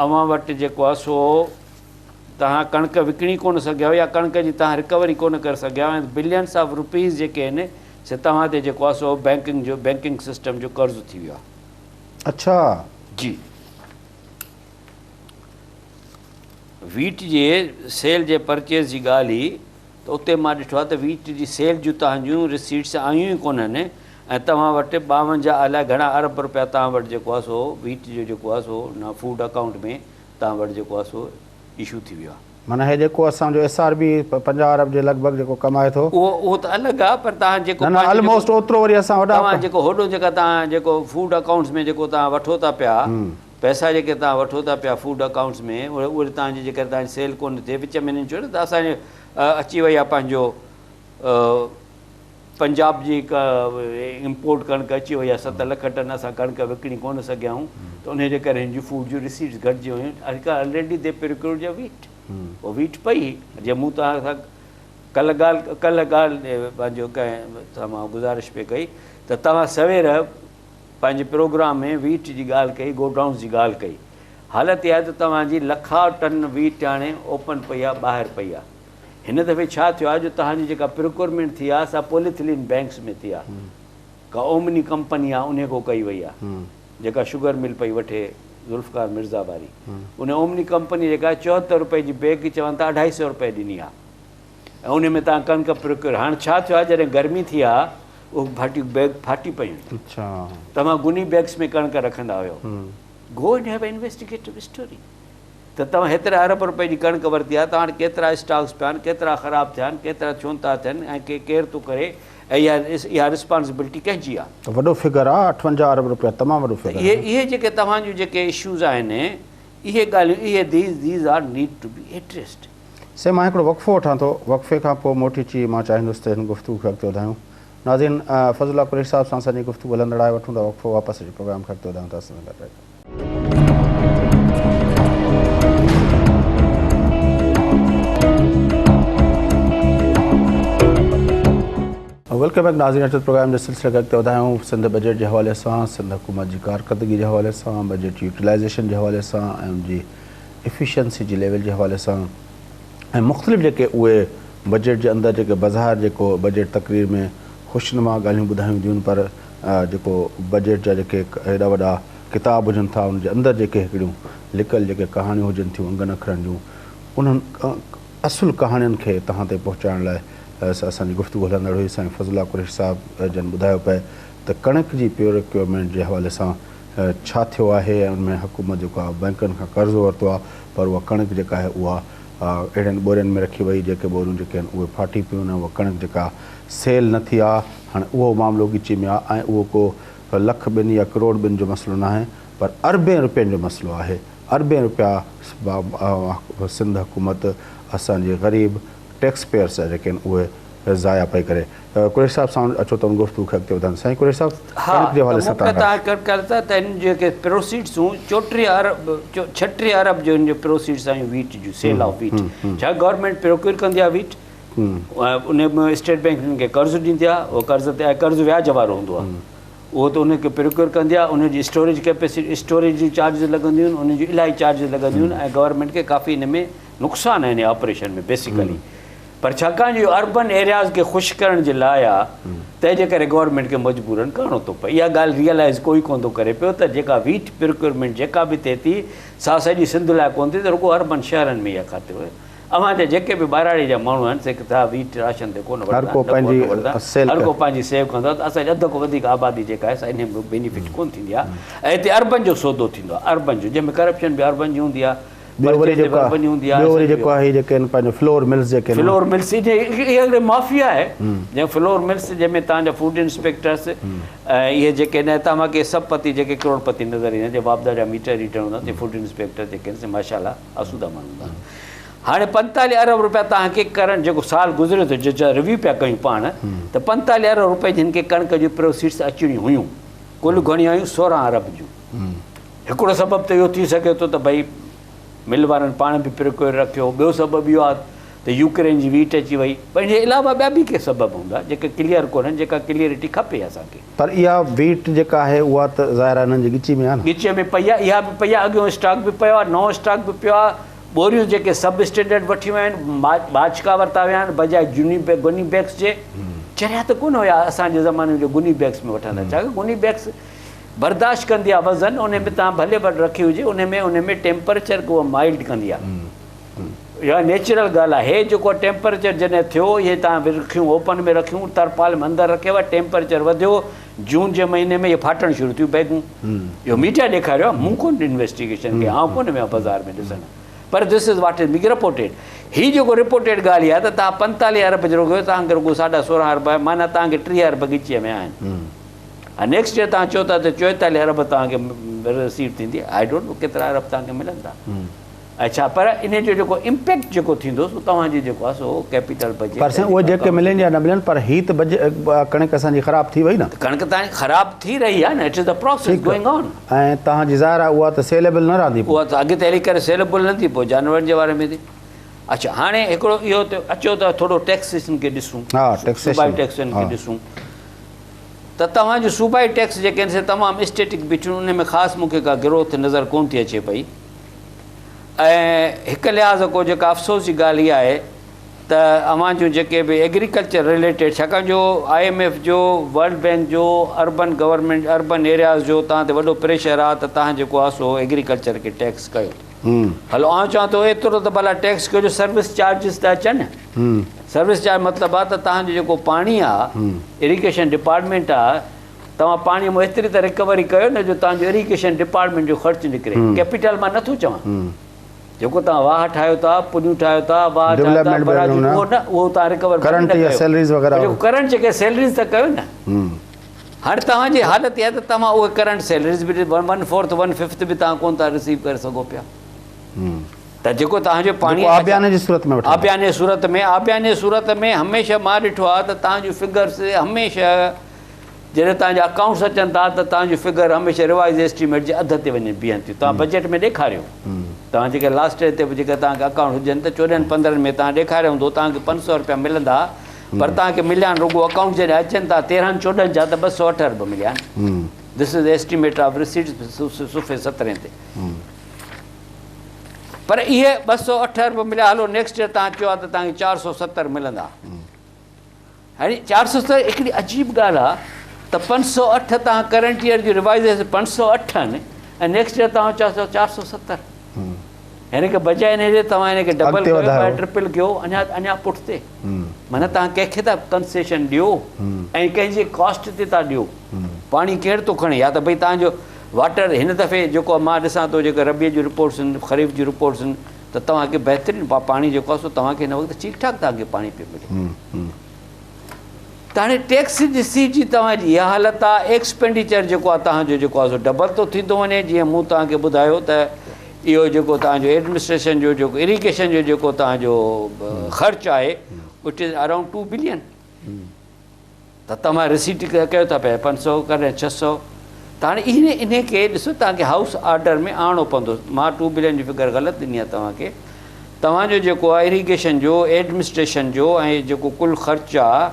Speaker 2: اوهان وٽ جيڪو آهي سو توهان ڪڻڪ وڪڻي ڪونه سگهيا آهيو يا ڪڻڪ جي توهان رڪوري ڪونه ڪري سگهيا آهيو ۽ بلينس آف روپيز جيڪي آهن سي توهان تي جيڪو آهي سو بينڪنگ جو بينڪنگ سسٽم جو قرض ٿي ويو آهي.
Speaker 1: اڇا.
Speaker 2: جي ويٽ جي سيل جي پرچيز جي ڳالهه هئي ته اتي مان ڏٺو آهي ته ويٽ جي سيل جون توهان جون رسيٽس آيون ئي ڪونهن ۽ توهان وٽ 52 الائي گهڻا ارب رپيا توهان وٽ جيڪو آهي سو ويٽ جو جيڪو آهي سو نه فوڊ اڪائونٽ ۾ توهان وٽ جيڪو آهي سو اشو ٿي ويو آهي.
Speaker 1: معنيٰ هي جيڪو اسان جو ايس آر بي 50 ارب جي لڳ ڀڳ جيڪو ڪمائي ٿو.
Speaker 2: اهو اهو ته الڳ آهي پر توهان جيڪو
Speaker 1: نه نه الموسٽ اوترو وري اسان وڏا
Speaker 2: توهان جيڪو هوڏو جيڪا توهان جيڪو فوڊ اڪائونٽس ۾ جيڪو توهان وٺو ٿا پيا پئسا جيڪي توهان وٺو ٿا پيا فوڊ اڪائونٽس ۾ اهي اهي توهان جي جيڪر توهان جي سيل ڪونه ٿئي وچ ۾ هنن چيو نه ته اسان جي اچي وئي آهي پنهنجو پنجاب جي هڪ امپورٽ ڪڻڪ اچي وئي آهي 7 لک ٽن اسان ڪڻڪ وڪڻي ڪونه سگهيا آهيون ته انهي جي ڪري هن جون فوڊ جون رسيٽس گهٽجي ويون اڄڪلهه آلريڊي the پريڪيورڊ جا ويٽ اهو ويٽ پئي هئي جي مون توهان سان ڪلهه ڳالهه ڪلهه ڳالهه پنهنجو ڪنهن سان مان گذارش پئي ڪئي ته توهان سوير پنهنجي پروگرام ۾ ويٽ جي ڳالهه ڪئي گوڊائونس جي ڳالهه ڪئي حالت اها آهي ته توهان جي لکا ٽن ويٽ هاڻي اوپن پئي آهي ٻاهر پئي آهي هن دفعي ڇا ٿيو آهي جو توهان جي جيڪا پروڪيورمينٽ ٿي آهي سا پوليٿلين بينڪس ۾ ٿي آهي ڪا اومني ڪمپني آهي انهي کان ڪئي وئي آهي جيڪا شگر مل پئي وٺي ذوالفقار مرزا واري ان اومني ڪمپني جيڪا 74 روپئي جي بيگ چون ٿا اڍائي سئو روپئي ڏني آهي ۽ انهي ۾ توهان ڪڻڪ پروڪيور هاڻ ڇا ٿيو آهي جڏهن گرمي ٿي آهي اهو ڦاٽي بيگ ڦاٽي پيون توهان گني بيگس ۾ ڪڻڪ رکندا هيو go and have investigative story ته توهان هيترا ارب رپئي جي ڪڻڪ ورتي آهي، توهان وٽ ڪيترا اسٽاڪس پيا آهن، ڪيترا خراب ٿيا آهن، ڪيترا ڇونه ٿا ٿين ۽ ڪي ڪير ٿو ڪري ۽ اها اها رسپانسبلٽي ڪنهن جي آهي؟
Speaker 1: ته وڏو فگر آهي، 58 ارب رپيا تمام وڏو
Speaker 2: ته فگر اهي آهي. اهي جيڪي توهان جون جيڪي اشوز آهن، اهي ڳالهيون اهي these these are need to be addressed.
Speaker 1: سائين مان هڪڙو وقفو وٺان ٿو، وقفي کان پوء موٽي اچي مان چاهيندس ته هن گفتگو کي اڳتي وڌايون. ناظرين فضل الله قريشي صاحب سان اسان جي گفتگو هلندڙ آهي، وٺون ٿا وقفو واپس اچي پروگرام کي اڳتي وڌايون ٿا اسان سان گڏ رهجو. Welcome back ناظرين اچو پروگرام جي سلسلي کي اڳتي وڌايون سنڌ بجيٽ جي حوالي سان سنڌ حڪومت جي ڪارڪردگي جي حوالي سان بجيٽ جي يوٽيلائزيشن جي حوالي سان ۽ ان جي افيشنسي جي ليول جي حوالي سان ۽ مختلف جيڪي اهي بجيٽ جي اندر جيڪي بظاهر جيڪو بجيٽ تقرير ۾ خوشنما ڳالهيون ٻڌايون وينديون آهن پر جيڪو بجيٽ جا جيڪي ايڏا وڏا ڪتاب هجن ٿا ان جي اندر جيڪي هڪڙيون لڪل جيڪي ڪهاڻيون هجن ٿيون انگن اکرن جون انهن اصل ڪهاڻين کي توهان تائين پهچائڻ لاء اسان جي گفتگو هلندڙ هئي. سائين فضل الله قريشي صاحب جن ٻڌايو پئي ته ڪڻڪ جي پريڪيورمينٽ جي حوالي سان ڇا ٿيو آهي ۽ ان ۾ حڪومت جيڪو آهي بئنڪن کان قرض ورتو آهي پر اها ڪڻڪ جيڪا آهي اها اهڙين ٻورين ۾ رکي وئي جيڪي ٻوريون جيڪي آهن اهي ڦاٽي پيون ۽ اها ڪڻڪ جيڪا سيل نه ٿي آهي هاڻي اهو معاملو ڳچي ۾ آهي ۽ اهو ڪو لک ٻن يا ڪروڙ ٻن جو مسئلو ناهي پر اربين روپين جو مسئلو آهي اربين روپيا سنڌ حڪومت اسان جي غريب ٽيڪس پيئرس جا جيڪي آهن اهي ضايع پئي ڪري. قريشي صاحب سان اچو ته ان گفتگو کي اڳتي وڌايون. سائين قريشي صاحب
Speaker 2: ها
Speaker 1: ڪڻڪ جي
Speaker 2: ته
Speaker 1: حوالي سان
Speaker 2: مون
Speaker 1: تان
Speaker 2: کي تان ڪڻڪ ته ته هن جيڪي پروسيڊس هون 34 ارب 36 ارب جو هن جو پروسيڊس آيون weight June cell of weight ڇا گورنمينٽ پروڪيور ڪندي آهي ويٽ ان ۾ اسٽيٽ بينڪ هنن کي قرض ڏيندي آهي اهو قرض تي قرض وياج وارو هوندو آهي اهو ته ان کي پروڪيور ڪندي آهي ان جي اسٽوريج ڪيپيسٽي اسٽوريج جون چارجز لڳنديون آهن ان جون الاهي چارجز لڳنديون آهن ۽ گورنمينٽ کي ڪافي ان ۾ نقصان آهي ان آپريشن ۾ بيسيڪلي پر ڇاڪاڻ جو اهو اربن ايرياز کي خوش ڪرڻ جي لاء آ تنهن جي ڪري گورنمينٽ کي مجبورن ڪرڻو ٿو پئي اها ڳالهه ريئلائز ڪوئي ڪونه ٿو ڪري پيو ته جيڪا ويٽ پروڪيورمينٽ جيڪا به ٿئي ٿي سا سڄي سنڌ لاء ڪونه ٿي ته رڳو اربن شهرن ۾ اها کاتي اوهان جا جيڪي به ٻهراڙي جا ماڻهو آهن سي ڪٿا ويٽ راشن تي ڪونه
Speaker 1: هر
Speaker 2: وٺندا
Speaker 1: ڪو
Speaker 2: آهن نه ڪو اٽو
Speaker 1: پنهنجي
Speaker 2: وٺندا آهن
Speaker 1: سيل
Speaker 2: هر ڪو پنهنجي سيو ڪندو آهي ته اسان جي اڌ کان وڌيڪ آبادي جيڪا آهي سا انهي ۾ بينيفٽ ڪونه ٿيندي آهي ۽ هتي اربن جو سودو ٿيندو آهي اربن جو جنهن ۾ ڪرپشن به اربن جي هوندي آهي
Speaker 1: ٻيو وري
Speaker 2: پرچيز به
Speaker 1: جيڪو
Speaker 2: اربن جي هوندي آهي
Speaker 1: ٻيو وري
Speaker 2: سڄو
Speaker 1: جيڪو آهي جيڪي آهن پنهنجو فلور ملز جيڪي آهن
Speaker 2: فلور ملز هي هڪڙي مافيا آهي جنهن فلور ملز جنهن ۾ توهان جا فوڊ انسپيڪٽرس ۽ اهي جيڪي آهن توهان کي سڀ پتي جيڪي ڪروڙ پتي نظر ايندا جي واپڊا جا ميٽر ريڊر هوندا تي فوڊ انسپيڪٽر جيڪي آهن سي ماشاء الله آسودا ماڻهو هوندا آهن. هاڻي 45 ارب روپيا توهان کي ڪرنٽ جيڪو سال گذريو ٿو جيڪا ريويو پيا ڪيون پاڻ ته 45 ارب روپيه جن کي ڪڻڪ جون پروسيڊس اچڻيون هيون ڪل گهڻيون آيون 16 ارب جون. هڪڙو سبب ته اهو ٿي سگهي ٿو ته ڀئي مل وارن پاڻ به پريڪيور رکيو، ٻيو سبب اهو آهي ته يوڪرين جي ويٽ اچي وئي، پر ان جي علاوه ٻيا به ڪي سبب هوندا جيڪي ڪليئر ڪونهن، جيڪا ڪليئرٽي کپي اسان کي.
Speaker 1: پر اها ويٽ جيڪا آهي اها ته ظاهر آهي انهن جي ڳچي ۾ آهي نه.
Speaker 2: ڳچيء ۾ پئي آهي، اها به پئي آهي، اڳيون اسٽاڪ به پيو آهي، نئون اسٽاڪ به پيو آهي، ٻوريون جيڪي سب اسٽينڊرڊ وٺيون ويون آهن، ٻاچڪا ورتا ويا آهن بجاء جوني گني بيگس جي، چريا ته ڪونه هيا اسان جي زماني ۾ جو گني بيگس ۾ وٺندا، ڇاڪاڻ گني بيگس برداشت ڪندي آهي وزن، ان ۾ تان ڀلي وٽ رکي هجي، ان ۾ ان ۾ ٽيمپريچر کي اها مائلڊ ڪندي آهي. اها نيچرل ڳالهه آهي. هي جيڪو ٽيمپريچر جڏهن ٿيو اهي تان رکيون اوپن ۾ رکيون ترپال ۾ اندر رکيو ٽيمپريچر وڌيو جون جي مهيني ۾ اهي ڦاٽڻ شروع ٿيون بيگون. اهو ميڊيا ڏيکاريو آهي مون ڪونه انويسٽيگيشن ڪئي آئون ڪونه ويو بازار ۾ ڏسڻ پر this is what is being reported. هي جيڪو رپورٽيڊ ڳالهه اها آهي ته تان 45 ارب جو رڳو تان کي رڳو 16.5 ارب آهي معنيٰ تان کي 30 ارب ڳچيء ۾ آهن. ها نيڪسٽ ايئر تان چئو ٿا ته 44 ارب تان کي رسيو ٿيندي I don't know ڪيترا ارب تان کي ملن ٿا. اڇا پر انهي جو جيڪو امپيڪٽ جيڪو ٿيندو سو توهان جي جيڪو آهي سو ڪيپيٽل بجيٽ
Speaker 1: پر سائين اهي جيڪي ملن يا نه ملن پر هي ته بجيٽ ڪڻڪ اسان جي خراب ٿي وئي نه.
Speaker 2: ڪڻڪ تان خراب ٿي رهي آهي نه it is the process going on.
Speaker 1: ۽ توهان جي ظاهر آهي اها ته سيليبل نه رهندي پوء.
Speaker 2: اها ته اڳتي هلي ڪري سيليبل نه ٿي پوء جانورن جي باري ۾ ٿي. اڇا هاڻي هڪڙو اهو ته اچو ته ٿورو ٽيڪسيشن کي ڏسون.
Speaker 1: ها ٽيڪسيشن.
Speaker 2: صوبائي ٽيڪسن کي ڏسون ته توهان جون صوبائي ٽيڪس جيڪي آهن سي تمام اسٽيٽڪ بيٺيون انهي ۾ خاص مون کي ڪا گروٿ نظر ڪونه ٿي اچي پئي. ۽ هڪ لحاظ کان جيڪا افسوس جي ڳالهه اها آهي ته اوهان جون جيڪي به ايگريڪلچر رليٽيڊ ڇاڪاڻ جو I M F جو ورلڊ بينڪ جو اربن گورنمينٽ اربن ايرياز جو توهان تي وڏو پريشر آهي ته توهان جيڪو آهي سو ايگريڪلچر کي ٽيڪس ڪيو هلو آئون چوان ٿو ايترو ته ڀلا ٽيڪس ڪيو جو سروس چارجز ته اچن سروس چارج مطلب آهي ته توهان جو جيڪو پاڻي آهي اريگيشن ڊپارٽمينٽ آهي توهان پاڻي مان ايتري ته رڪوري ڪيو نه جو توهان جو اريگيشن ڊپارٽمينٽ جو خرچ نڪري. ڪيپيٽل مان نٿو چوان. جيڪو توهان واهه ٺاهيو ٿا، پليون ٺاهيو ٿا، واهه ٺاهيو ٿا، بئراجون اهو نه اهو توهان رڪور ڀلي نه ڪيو. پر جيڪو ڪرنٽ جيڪي سيلريز ته ڪيو نه. هاڻي توهان جي حالت اها ته توهان اهي ڪرنٽ سيلريز به ون فورٿ ون ففٿ به توهان ڪونه ٿا رسيو ڪري سگهو پيا. ته جيڪو توهان جو پاڻي
Speaker 1: جيڪو آبياني جي صورت ۾ وٺندا.
Speaker 2: آبياني جي صورت ۾ آبياني جي صورت ۾ هميشه مان ڏٺو آهي ته توهان جون فگرس هميشه جڏهن توهان جا اڪائونٽس اچن ٿا ته توهان جون فگر هميشه ريوائز ايسٽيميٽ جي اڌ تي وڃي بيهن ٿيون. توهان بجيٽ ۾ ڏيکاريو. توهان جيڪي لاسٽ ايئر تي به جيڪي توهان کي اڪائونٽ هجن ته چوڏهن پندرهن ۾ توهان ڏيکاريو هوندو توهان کي 500 رپيا ملندا پر توهان کي مليا آهن رڳو اڪائونٽ جڏهن اچن ٿا تيرهن چوڏهن جا ته 208 ارب مليا آهن. This is estimate of receipts صفحي سترهين تي. پر اهي 208 ارب مليا هلو نيڪسٽ ايئر توهان چيو آهي ته توهان کي 470 ملندا. هاڻي 470 هڪڙي عجيب ڳالهه آهي ته 508 توهان ڪرنٽ ايئر جون ريوائز 508 آهن ۽ نيڪسٽ ايئر توهان چئو ٿا 470. هن کي بجاء ان جي توهان هن کي ڊبل ڪيو يا ٽرپل ڪيو اڃا اڃا پٺتي معنيٰ توهان ڪنهن کي ٿا ڪنسيشن ڏيو ۽ ڪنهن جي ڪاسٽ تي ٿا ڏيو. پاڻي ڪير ٿو کڻي يا ته ڀئي توهان جو واٽر هن دفعي جيڪو مان ڏسان ٿو جيڪا ربيع جون رپورٽس آهن خريف جون رپورٽس آهن ته توهان کي بهترين پاڻي جيڪو آهي سو توهان کي هن وقت ٺيڪ ٺاڪ توهان کي پاڻي پيو ملي. ته هاڻي ٽيڪس جي سي جي توهان جي اها حالت آهي ايڪسپينڊيچر جيڪو آهي توهان جو جيڪو آهي سو ڊبل ٿو ٿيندو وڃي جيئن مون توهان کي ٻڌايو ته اهو جيڪو توهان جو ايڊمنسٽريشن جو جيڪو اريگيشن جو جيڪو توهان جو خرچ آهي it is around 2 billion. ته توهان رسيٽ ڪيو ٿا پيا 500 ڪڏهن 600 ته هاڻي انهي انهي کي ڏسو توهان کي هائوس آرڊر ۾ آڻڻو پوندو مان 2 بلين جي فگر غلط ڏني آهي توهان کي توهان جو جيڪو آهي اريگيشن جو ايڊمنسٽريشن جو ۽ جيڪو ڪل خرچ آهي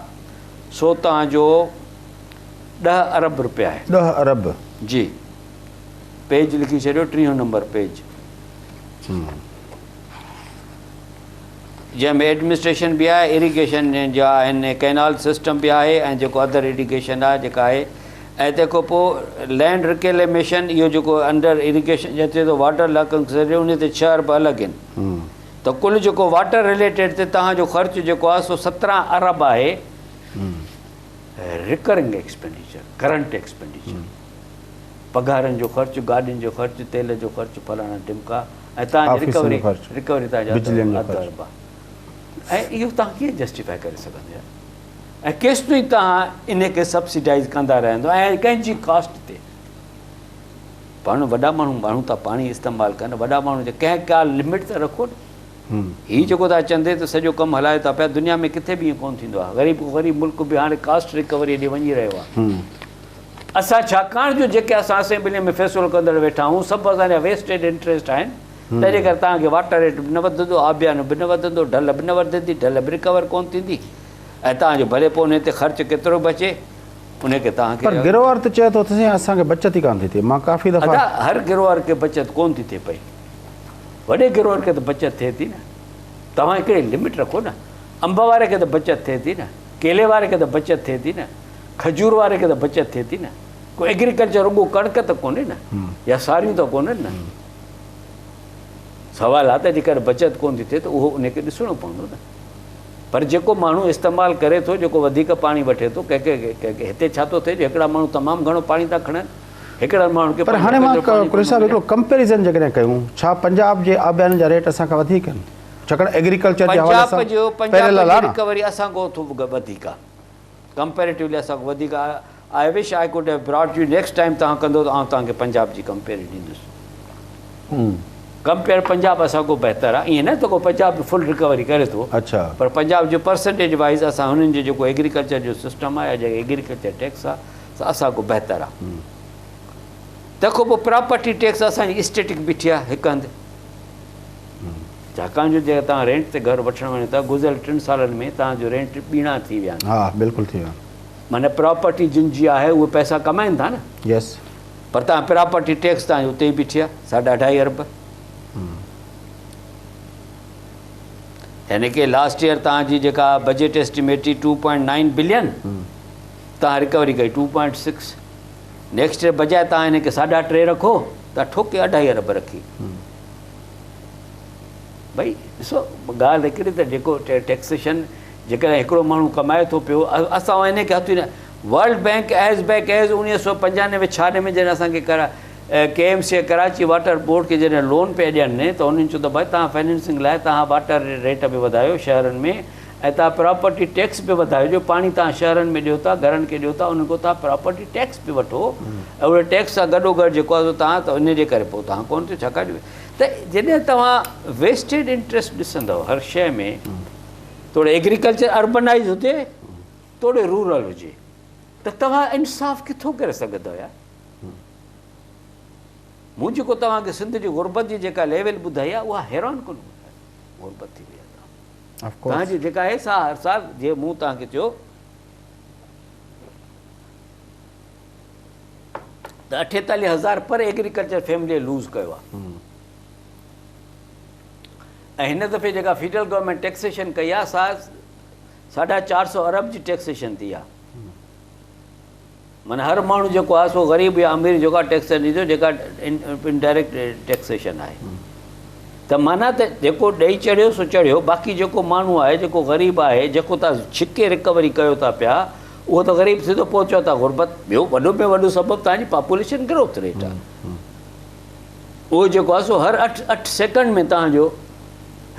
Speaker 2: سو توهان جو 10 ارب روپيا آهي.
Speaker 1: 10 ارب.
Speaker 2: جي پيج لکي ڇڏيو ٽيهون نمبر پيج. جنهن ۾ ايڊمنسٽريشن به آهي، اريگيشن جا آهن، ڪئنال سسٽم به آهي ۽ جيڪو ادر اريگيشن آهي جيڪا آهي ۽ تنهن کان پوء لينڊ رڪيليميشن اهو جيڪو انڊر اريگيشن جي اچي ٿو واٽر لاڪنگ ان تي 6 ارب الڳ آهن ته ڪل جيڪو واٽر رليٽيڊ تي توهان جو خرچ جيڪو آهي سو 17 ارب آهي رڪرنگ ايڪسپينڊيچر ڪرنٽ ايڪسپينڊيچر پگهارن جو خرچ گاڏين جو خرچ تيل جو خرچ فلاڻا ڍمڪا ۽ توهان جي رڪوري رڪوري توهان جي اڌ ارب آهي ۽ اهو توهان ڪيئن جسٽيفائي ڪري سگهندو يار ۽ ڪيستائين توهان ان کي سبسڊائز ڪندا رهندو ۽ ڪنهن جي ڪاسٽ تي پاڻ وڏا ماڻهو ماڻهو ٿا پاڻي استعمال ڪن وڏا ماڻهو جي ڪنهن ڪا لمٽ ته رکو نه هي جيڪو ٿا چندي ته سڄو ڪم هلايو ٿا پيا دنيا ۾ ڪٿي به ائين ڪونه ٿيندو آهي غريب کان غريب ملڪ به هاڻي ڪاسٽ رڪوري ڏي وڃي رهيو آهي اسان ڇاڪاڻ جو جيڪي اسان اسيمبلي ۾ فيصلو ڪندڙ ويٺا آهيون سڀ اسان جا ويسٽيڊ انٽريسٽ آهن تنهن جي ڪري توهان کي واٽر ريٽ به نه وڌندو، آبيانو به نه وڌندو، ڍل به نه وڌندي، ڍل به رڪور ڪونه ٿيندي ۽ توهان جو ڀلي پوء انهي تي خرچ ڪيترو به اچي انهي کي توهان کي.
Speaker 1: پر گروئر ته چئي ٿو ته سائين اسان کي بچت ئي ڪانه ٿي ٿئي مان ڪافي دفعا.
Speaker 2: ادا هر گروئر کي بچت ڪونه ٿي ٿئي پئي وڏي گروئر کي ته بچت ٿئي ٿي نه توهان هڪڙي لمٽ رکو نه انب واري کي ته بچت ٿئي ٿي نه ڪيلي واري کي ته بچت ٿئي ٿي نه. کجور واري کي ته بچت ٿئي ٿي نه. ڪو ايگريڪلچر رڳو ڪڻڪ ته ڪونهي نه يا ساريون ته ڪونهن نه. سوال آ ته جيڪڏهن بچت ڪونه ٿي ٿئي ته اهو ان کي ڏسڻو پوندو نه. پر جيڪو ماڻهو استعمال ڪري ٿو جيڪو وڌيڪ پاڻي وٺي ٿو ڪنهن کي هتي ڇا ٿو ٿئي جو هڪڙا ماڻهو تمام گهڻو پاڻي ٿا کڻن هڪڙن ماڻهن کي
Speaker 1: پر هاڻي مان قريشي صاحب هڪڙو ڪمپيريزن جيڪڏهن ڪيون ڇا پنجاب جي آبيانن جا ريٽ اسان کان وڌيڪ آهن ڇاڪاڻ ايگريڪلچر جي حوالي سان
Speaker 2: پنجاب جي رڪوري اسان کان ٿو وڌيڪ آ. ڪمپيريٽولي اسان کان وڌيڪ آهي I wish I could have brought you next time توهان ڪندو ته آئون توهان کي پنجاب جي ڪمپيئر ڏيندس ڪمپيئر پنجاب اسان کان بهتر آهي ائين نه ته ڪو پنجاب به فل رڪوري ڪري ٿو
Speaker 1: اڇا
Speaker 2: پر پنجاب جو پرسنٽيج وائز اسان هنن جو جيڪو ايگريڪلچر جو سسٽم آهي يا جيڪي ايگريڪلچر ٽيڪس آهي سو اسان کان بهتر آهي تنهن کان پوء پراپرٽي ٽيڪس اسان جي اسٽيٽڪ بيٺي آهي هڪ هنڌ ڇاڪاڻ جو جيڪڏهن توهان رينٽ تي گهر وٺڻ وڃو ٿا گذريل ٽن سالن ۾ توهان جو رينٽ ٻيڻا ٿي ويا آهن.
Speaker 1: ها بلڪل ٿي ويا آهن.
Speaker 2: معنيٰ پراپرٽي جن جي آهي اهي پئسا ڪمائن ٿا نه.
Speaker 1: يس.
Speaker 2: پر توهان پراپرٽي ٽيڪس توهان جي اتي ئي بيٺي آهي ساڍا اڍائي ارب. يعني ڪي لاسٽ ايئر توهان جي جيڪا بجيٽ ايسٽيميٽ هئي 2.9 بلين توهان رڪوري ڪئي 2.6 نيڪسٽ ايئر بجاء توهان هن کي ساڍا ٽي رکو توهان ٺوڪي اڍائي ارب رکي. ڀئي ڏسو ڳالهه هڪڙي ته جيڪو ٽيڪسيشن جيڪڏهن هڪڙو ماڻهو ڪمائي ٿو پيو اسان ان کي هٿ ئي نه world bank as back as 1995 96 ۾ جڏهن اسان کي K M C Karachi water board کي جڏهن لون پيا ڏين ته انهن چيو ته ڀائي توهان فائننسنگ لاء توهان واٽر ريٽ به وڌايو شهرن ۾ ۽ توهان پراپرٽي ٽيڪس به وڌايو جو پاڻي توهان شهرن ۾ ڏيو ٿا گهرن کي ڏيو ٿا انهن کان توهان پراپرٽي ٽيڪس به وٺو ۽ ان ٽيڪس سان گڏو گڏ جيڪو آهي سو توهان ته ان جي ڪري پوء توهان ڪونه ٿيو ڇاڪاڻ جو ته جڏهن توهان ويسٽيڊ انٽريسٽ ڏسندؤ هر شيء ۾ توڙي ايگريڪلچر اربنائيز هجي توڙي رورل هجي ته توهان انصاف ڪٿو ڪري سگهندؤ يار مون جيڪو توهان کي سنڌ جي غربت جي جيڪا ليول ٻڌائي آهي اها حيران ڪن غربت ٿي وئي آهي توهان جي جيڪا آهي سا هر سال جي مون توهان کي چيو ته 48 هزار پر ايگريڪلچر فيملي لوز ڪيو آهي. ۽ هن دفعي جيڪا فيڊرل گورنمينٽ ٽيڪسيشن ڪئي آهي سا 450 ارب جي ٽيڪسيشن ٿي آهي. معنيٰ هر ماڻهو جيڪو آهي سو غريب يا امير جيڪو آهي ٽيڪس ڏيندو جيڪا انڊائريڪٽ ٽيڪسيشن آهي ته معنيٰ ته جيڪو ڏئي چڙهيو سو چڙهيو باقي جيڪو ماڻهو آهي جيڪو غريب آهي جيڪو تان ڇڪي رڪوري ڪيو ٿا پيا اهو ته غريب سڌو پهچو ٿا غربت ٻيو وڏو ۾ وڏو سبب تان جي پاپوليشن گروٿ ريٽ آهي اهو جيڪو آهي سو هر 8 8 سيڪنڊ ۾ تان جو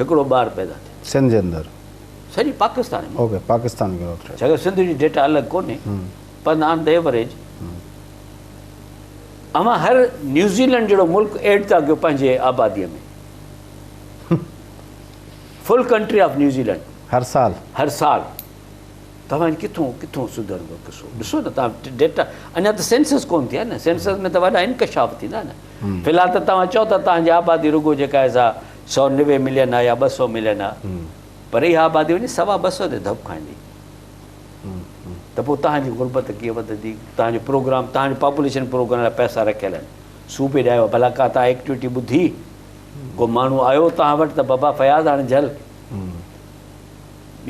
Speaker 2: هڪڙو ٻار پيدا ٿئي
Speaker 1: سنڌ جي اندر
Speaker 2: سڄي Pakistan ۾
Speaker 1: okay Pakistan growth rate
Speaker 2: ڇاڪاڻ سنڌ جي ڊيٽا الڳ ڪونهي پر آن the average اوهان هر نيوزيلينڊ جهڙو ملڪ ايڊ ٿا ڪيو پنهنجي آبادي ۾ فل ڪنٽري آف نيوزيلينڊ
Speaker 1: هر سال
Speaker 2: هر سال توهان ڪٿون ڪٿون سڌرندو قصو ڏسو نه توهان ڊيٽا اڃا ته سينسس ڪون ٿي آهي نه سينسس ۾ ته وڏا انڪشاف ٿيندا نه في الحال ته توهان چئو ٿا توهان جي آبادي رڳو جيڪا آهي سا 190 ملين آهي يا 200 ملين آهي پر اها آبادي وڃي 225 تي ڌپ کائيندي ته پوء توهان جي غربت ڪيئن وڌندي؟ توهان جو پروگرام، توهان جو پاپوليشن پروگرام لاء پئسا رکيل آهن، صوبي ڏي آيو آهي، ڀلا ڪا توهان ايڪٽيوٽي ٻڌي؟ ڪو ماڻهو آيو توهان وٽ ته بابا فياض هاڻي جهل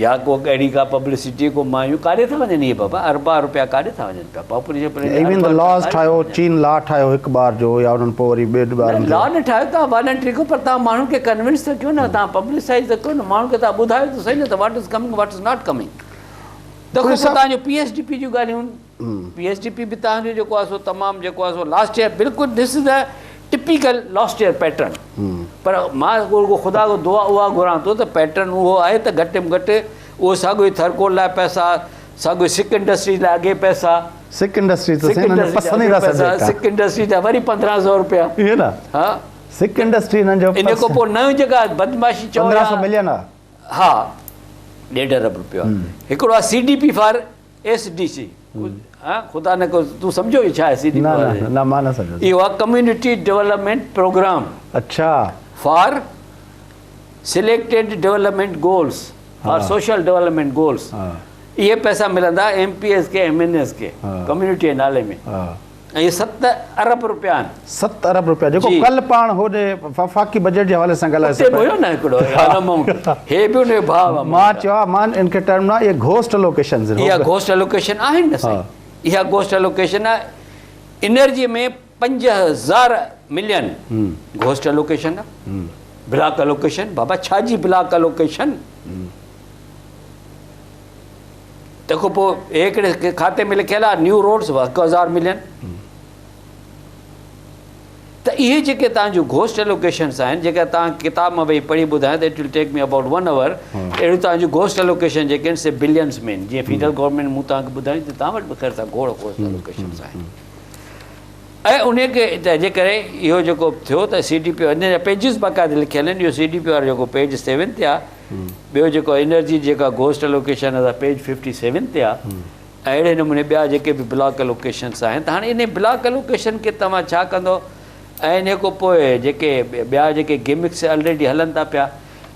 Speaker 2: يا ڪو اهڙي ڪا پبلسٽي ڪو مايون ڪاڏي ٿا وڃن اهي بابا اربها روپيا ڪاڏي ٿا وڃن پيا پاپوليشن پلان جا
Speaker 1: ايون ته لاز ٺاهيو چين لا ٺاهيو هڪ ٻار جو يا انهن پوء وري ٻئي ٻارن
Speaker 2: لا نه ٺاهيو توهان والنٽري ڪيو پر توهان ماڻهن کي ڪنوينس ته ڪيو نه توهان پبلسائز ته ڪيو نه ماڻهن کي توهان ٻڌايو ته سهي نه ته what is coming what is not coming تنهن کان پوء توهان جو پي ايس ڊي پي جون ڳالهيون پي ايس ڊي پي به توهان جو جيڪو آهي سو تمام جيڪو آهي سو لاسٽ ايئر بلڪل this is the typical last year pattern پر مان رڳو خدا کان دعا اها گهران ٿو ته پيٽرن اهو آهي ته گهٽ ۾ گهٽ اهو ساڳيو ئي ٿرڪول لاء پئسا ساڳيو سڪ انڊسٽريز لاء اڳي پئسا
Speaker 1: سڪ انڊسٽريز ته سائين انهن جو پسنديده سبجيڪٽ
Speaker 2: آهي سڪ انڊسٽريز جا وري 1500 روپيا
Speaker 1: ائين نه ها سڪ انڊسٽري انهن جو
Speaker 2: ان کان پوء نئون جيڪا بدمعاشي
Speaker 1: چئو 1500 ملين آهي
Speaker 2: ها ڏيڍ ارب روپيو آهي هڪڙو آهي C D P for S D C ها خدا نه ڪو تون سمجهيو هي ڇا آهي سي ڊي پي
Speaker 1: نه نه مان نه سمجهيو
Speaker 2: اهو آهي ڪميونٽي ڊولپمينٽ پروگرام
Speaker 1: اڇا
Speaker 2: for selected development goals for social development goals اهي پئسا ملندا ايم پي ايس کي ايم اين ايس کي ڪميونٽي جي نالي ۾ ۽ اهي 7 ارب روپيا آهن.
Speaker 1: 7 ارب روپيا جيڪو ڪل پاڻ هوڏي وفاقي بجيٽ جي حوالي سان ڳالهايو
Speaker 2: اتي به هيو نه هڪڙو امائونٽ هي به ان جو ڀاء
Speaker 1: امائونٽ مان چيو آهي مان ان کي ٽرم نه اهي گهوسٽ الوڪيشنز
Speaker 2: اها گهوسٽ الوڪيشن آهن نه سائين اها گهوسٽ الوڪيشن آهي انرجي ۾ 5000 ملين گهوسٽ الوڪيشن آهي بلاڪ الوڪيشن بابا ڇا جي بلاڪ الوڪيشن تنهن کان پوء هڪڙي کاتي ۾ لکيل آهي نيو روڊس 1000 ملين ته اهي جيڪي توهان جون گهوسٽ الوڪيشنس آهن جيڪا توهان ڪتاب مان ويهي پڙهي ٻڌايان ته it will take me about 1 hour اهڙيون توهان جون گهوسٽ الوڪيشن جيڪي آهن سي بلينس ۾ آهن جيئن فيڊرل گورنمينٽ مون توهان کي ٻڌايون ته توهان وٽ به خير سان گهوڙ گهوسٽ الوڪيشنس آهن ۽ انهي کي جي ڪري اهو جيڪو ٿيو ته سي ڊي پي ان جا پيجز باقاعده لکيل آهن اهو سي ڊي پي وارو جيڪو پيج 7 تي آهي ٻيو جيڪو انرجي جي جيڪا گهوسٽ الوڪيشن آهي سا پيج ففٽي سيون تي آهي ۽ اهڙي نموني ٻيا جيڪي به بلاڪ الوڪيشنس آهن ته هاڻي انهي بلاڪ الوڪيشن کي توهان ڇا ڪندو ۽ انهي کان پوء جيڪي ٻيا جيڪي گمڪس الريڊي هلن ٿا پيا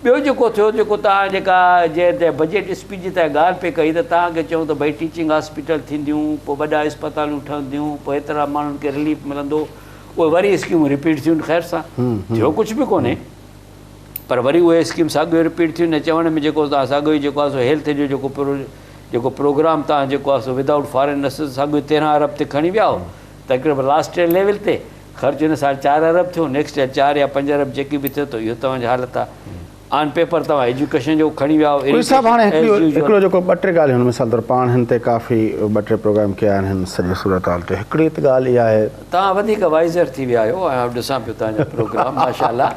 Speaker 2: ٻيو جيڪو ٿيو جيڪو توهان جيڪا جنهن تي بجيٽ اسپيچ جي تان ڳالهه پئي ڪئي ته توهان کي چئون ته ڀئي ٽيچنگ هاسپيٽل ٿينديون پوء وڏا اسپتالون ٺهنديون پوء ايترا ماڻهن کي رليف ملندو اهي وري اسڪيمون رپيٽ ٿيون خير سان ٿيو ڪجهه به ڪونهي پر وري اهي اسڪيم ساڳيو رپيٽ ٿيون نه چوڻ ۾ جيڪو توهان ساڳيو ئي جيڪو آهي سو هيلٿ جو جيڪو پرو جيڪو پروگرام توهان جيڪو آهي سو ودائوٽ فارين اسسٽنس ساڳيو 13 ارب تي کڻي ويا هو تقريبن لاسٽ ايئر ليول تي خرچ هن سال 4 ارب ٿيو نيڪسٽ ايئر 4 يا 5 ارب جيڪي به ٿيو ته اهو توهان جي حالت آهي آن پيپر توهان ايجوڪيشن جو کڻي ويا
Speaker 1: هو صاحب هاڻي هڪڙو جيڪو ٻه ٽي ڳالهيون آهن مثال طور پاڻ هن تي ڪافي ٻه ٽي پروگرام ڪيا آهن هن سڄي صورتحال تي هڪڙي ته ڳالهه اها آهي
Speaker 2: توهان وڌيڪ وائزر ٿي ويا آهيو ۽ آئون ڏسان پيو توهان جا پروگرام ماشاء الله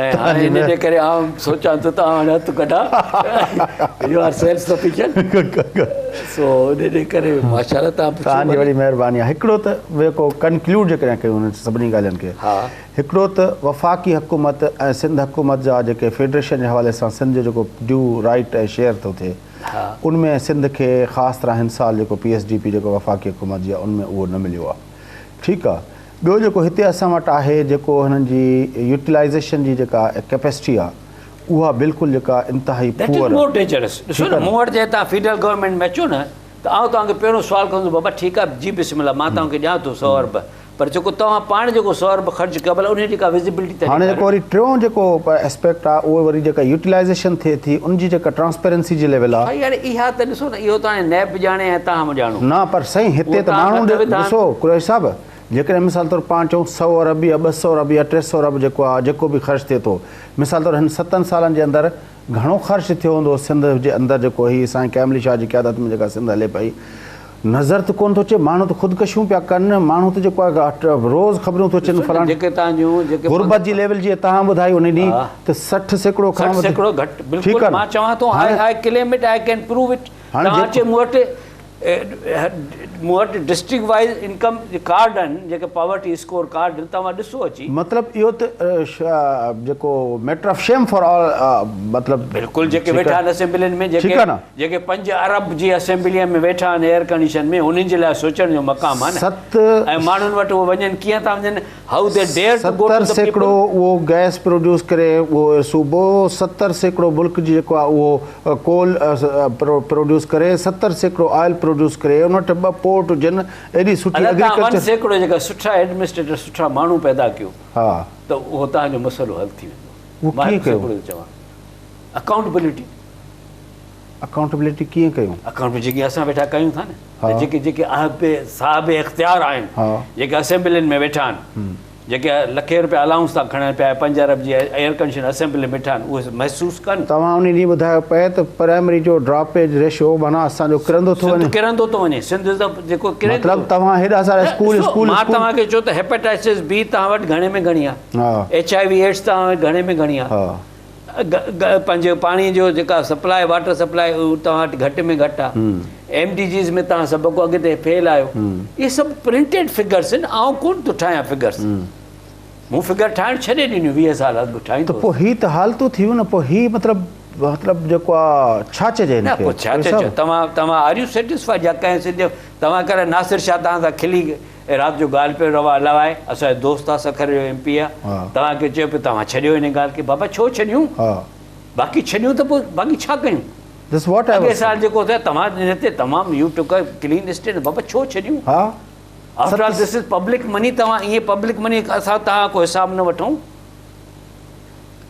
Speaker 2: ۽ هاڻي ان جي ڪري آئون سوچان ٿو ته آئون هاڻي هٿ ڪڍان يو آر سيلف سفيشنٽ سو ان جي ڪري ماشاء الله
Speaker 1: توهان توهان جي وڏي مهرباني آهي هڪڙو ته جيڪو ڪنڪلوڊ جيڪڏهن ڪيون انهن سڀني ڳالهين کي هڪڙو ته وفاقي حڪومت ۽ سنڌ حڪومت جا جيڪي فيڊريشن جي حوالي سان سنڌ جو جيڪو ڊيو رائيٽ ۽ شيئر ٿو ٿئي ان ۾ سنڌ کي خاص طرح هن سال جيڪو پي ايس ڊي پي جيڪو وفاقي حڪومت جي آهي ان ۾ اهو نه مليو آهي ٺيڪ آهي ٻيو جيڪو هتي اسان وٽ آهي جيڪو هنن جي يوٽيلائيزيشن جي جيڪا ڪيپيسٽي آهي اها بلڪل جيڪا انتهائي
Speaker 2: that is more dangerous ڏسو نه مون وٽ جڏهن توهان فيڊرل گورنمينٽ ۾ اچو نه ته آئون توهان کي پهريون سوال ڪندس بابا ٺيڪ آهي جي بسم الله مان توهان کي ڏيان ٿو 100 ارب پر جيڪو توهان پاڻ جيڪو سو ارب خرچ ڪيو ڀلا انهي جي ڪا وزيبلٽي ته
Speaker 1: هاڻي
Speaker 2: ڏيکاريو
Speaker 1: جيڪو
Speaker 2: نه.
Speaker 1: وري ٽيون جيڪو اسپيڪٽ آ اهو وري جيڪا يوٽيلائيزيشن ٿئي ٿي ان جي جيڪا ٽرانسپيرنسي جي ليول آ.
Speaker 2: سائين هاڻي اها ته ڏسو نه اهو ته هاڻي نيب ڄاڻي ۽ توهان ڄاڻو.
Speaker 1: نه پر سائين هتي
Speaker 2: اهو
Speaker 1: ته
Speaker 2: توهان
Speaker 1: ماڻهو
Speaker 2: کان ته وڌان.
Speaker 1: ڏسو قريشي صاحب جيڪڏهن مثال طور پاڻ چئون سئو ارب يا 200 ارب يا 300 ارب جيڪو آ جيڪو به خرچ ٿئي ٿو مثال طور هن ستن سالن جي اندر گهڻو خرچ ٿيو هوندو سنڌ جي اندر جيڪو هي سائين قائم علي شاهه جي قيادت ۾ جيڪا سنڌ هلي پئي نظر ته ڪونه ٿو اچي ماڻهو ته خودڪشيون پيا ڪن ماڻهو ته جيڪو آهي روز خبرون ٿو اچن فلاڻي
Speaker 2: جيڪي تان جون جيڪي
Speaker 1: غربت جي ليول جي تهان ٻڌائي ان ڏينهن ته 60% کان
Speaker 2: 60% گهٽ بلڪل مان چوان ٿو I I claim it I can prove it تهان اچي مون وٽ مون وٽ ڊسٽرڪٽ وائيز انڪم ڪارڊ آهن جيڪي پاورٽي اسڪور ڪارڊ آهن توهان ڏسو اچي.
Speaker 1: مطلب اهو ته جيڪو matter of shame for all مطلب
Speaker 2: بلڪل جيڪي ويٺا آهن اسيمبلين ۾ جيڪي جيڪي 5 ارب جي اسيمبلي ۾ ويٺا آهن ايئر ڪنڊيشن ۾ انهن جي لاء سوچڻ جو مقام آهي نه ۽ ماڻهن وٽ اهي وڃن ڪيئن ٿا وڃن how they dare to go to the people.
Speaker 1: 70% اهو گئس پروڊيوس ڪري اهو صوبو 70% ملڪ جي جيڪو آهي اهو ڪول پروڊيوس ڪري 70% آئل پروڊيوس ڪري ان وٽ ٻه پورٽ هجن ايڏي سٺي
Speaker 2: اگر توهان 1% جيڪا سٺا ايڊمنسٽريٽر سٺا ماڻهو پيدا ڪيو ته اهو توهان جو مسئلو حل ٿي ويندو.
Speaker 1: اهو ڪيئن ڪيو؟
Speaker 2: چوان اڪائونٽبلٽي.
Speaker 1: اڪائونٽبلٽي ڪيئن ڪيون؟
Speaker 2: اڪائونٽ جيڪي اسان ويٺا ڪيون ٿا نه ته جيڪي جيڪي صاحب اختيار آهن جيڪي اسيمبلين ۾ ويٺا آهن جيڪي لکين روپيا الائونس ٿا کڻن پيا 5 ارب جي ايئر ڪنڊيشن اسيمبلي ۾ ويٺا آهن اهي محسوس ڪن.
Speaker 1: توهان انهي ڏينهن ٻڌايو پئي ته پرائمري جو ڊراپيج ريشو معنيٰ اسان جو ڪرندو ٿو وڃي.
Speaker 2: سنڌ ڪرندو ٿو وڃي سنڌ ته جيڪو ڪري
Speaker 1: مطلب توهان هيڏا سارا اسڪول اسڪول
Speaker 2: مان توهان کي چيو ته هيپاٽائسس بي توهان وٽ گهڻي ۾ گهڻي آهي ايڇ I V AIDS توهان وٽ گهڻي ۾ گهڻي آهي پنهنجي پاڻي جو جيڪا سپلاء واٽر سپلاء اهو توهان وٽ گهٽ ۾ گهٽ آهي ايم ڊي جيز ۾ توهان سڀ کان اڳتي فيل آهيو اهي سڀ پرنٽيڊ فگرس آهن آئون ڪونه ٿو ٺاهيان فگرس مون فگر ٺاهڻ ڇڏي ڏنيون 20 سال اڳ ٺاهيندو
Speaker 1: ته پوء هي ته حالتون ٿي ويون نه پوء هي مطلب مطلب جيڪو آ ڇا چئجي هن
Speaker 2: کي پوء ڇا چئجي توهان توهان آر you satisfied يا ڪنهن سنڌ توهان ڪري ناصر شاهه توهان سان کلي رات جو ڳالهه پيو روا لوائي اسان جو دوست آ سکر جو ايم پي آ توهان کي چيو پيو توهان ڇڏيو ان ڳالهه کي بابا ڇو ڇڏيون باقي ڇڏيون ته پوء باقي ڇا ڪيون
Speaker 1: This what I
Speaker 2: اڳي سال جيڪو ٿيو توهان هن تي تمام يو ٽڪ ا ڪلين اسٽيٽ بابا ڇو ڇڏيون after all this is public money توهان ائين پبلڪ مني اسان توهان ڪو حساب نه وٺون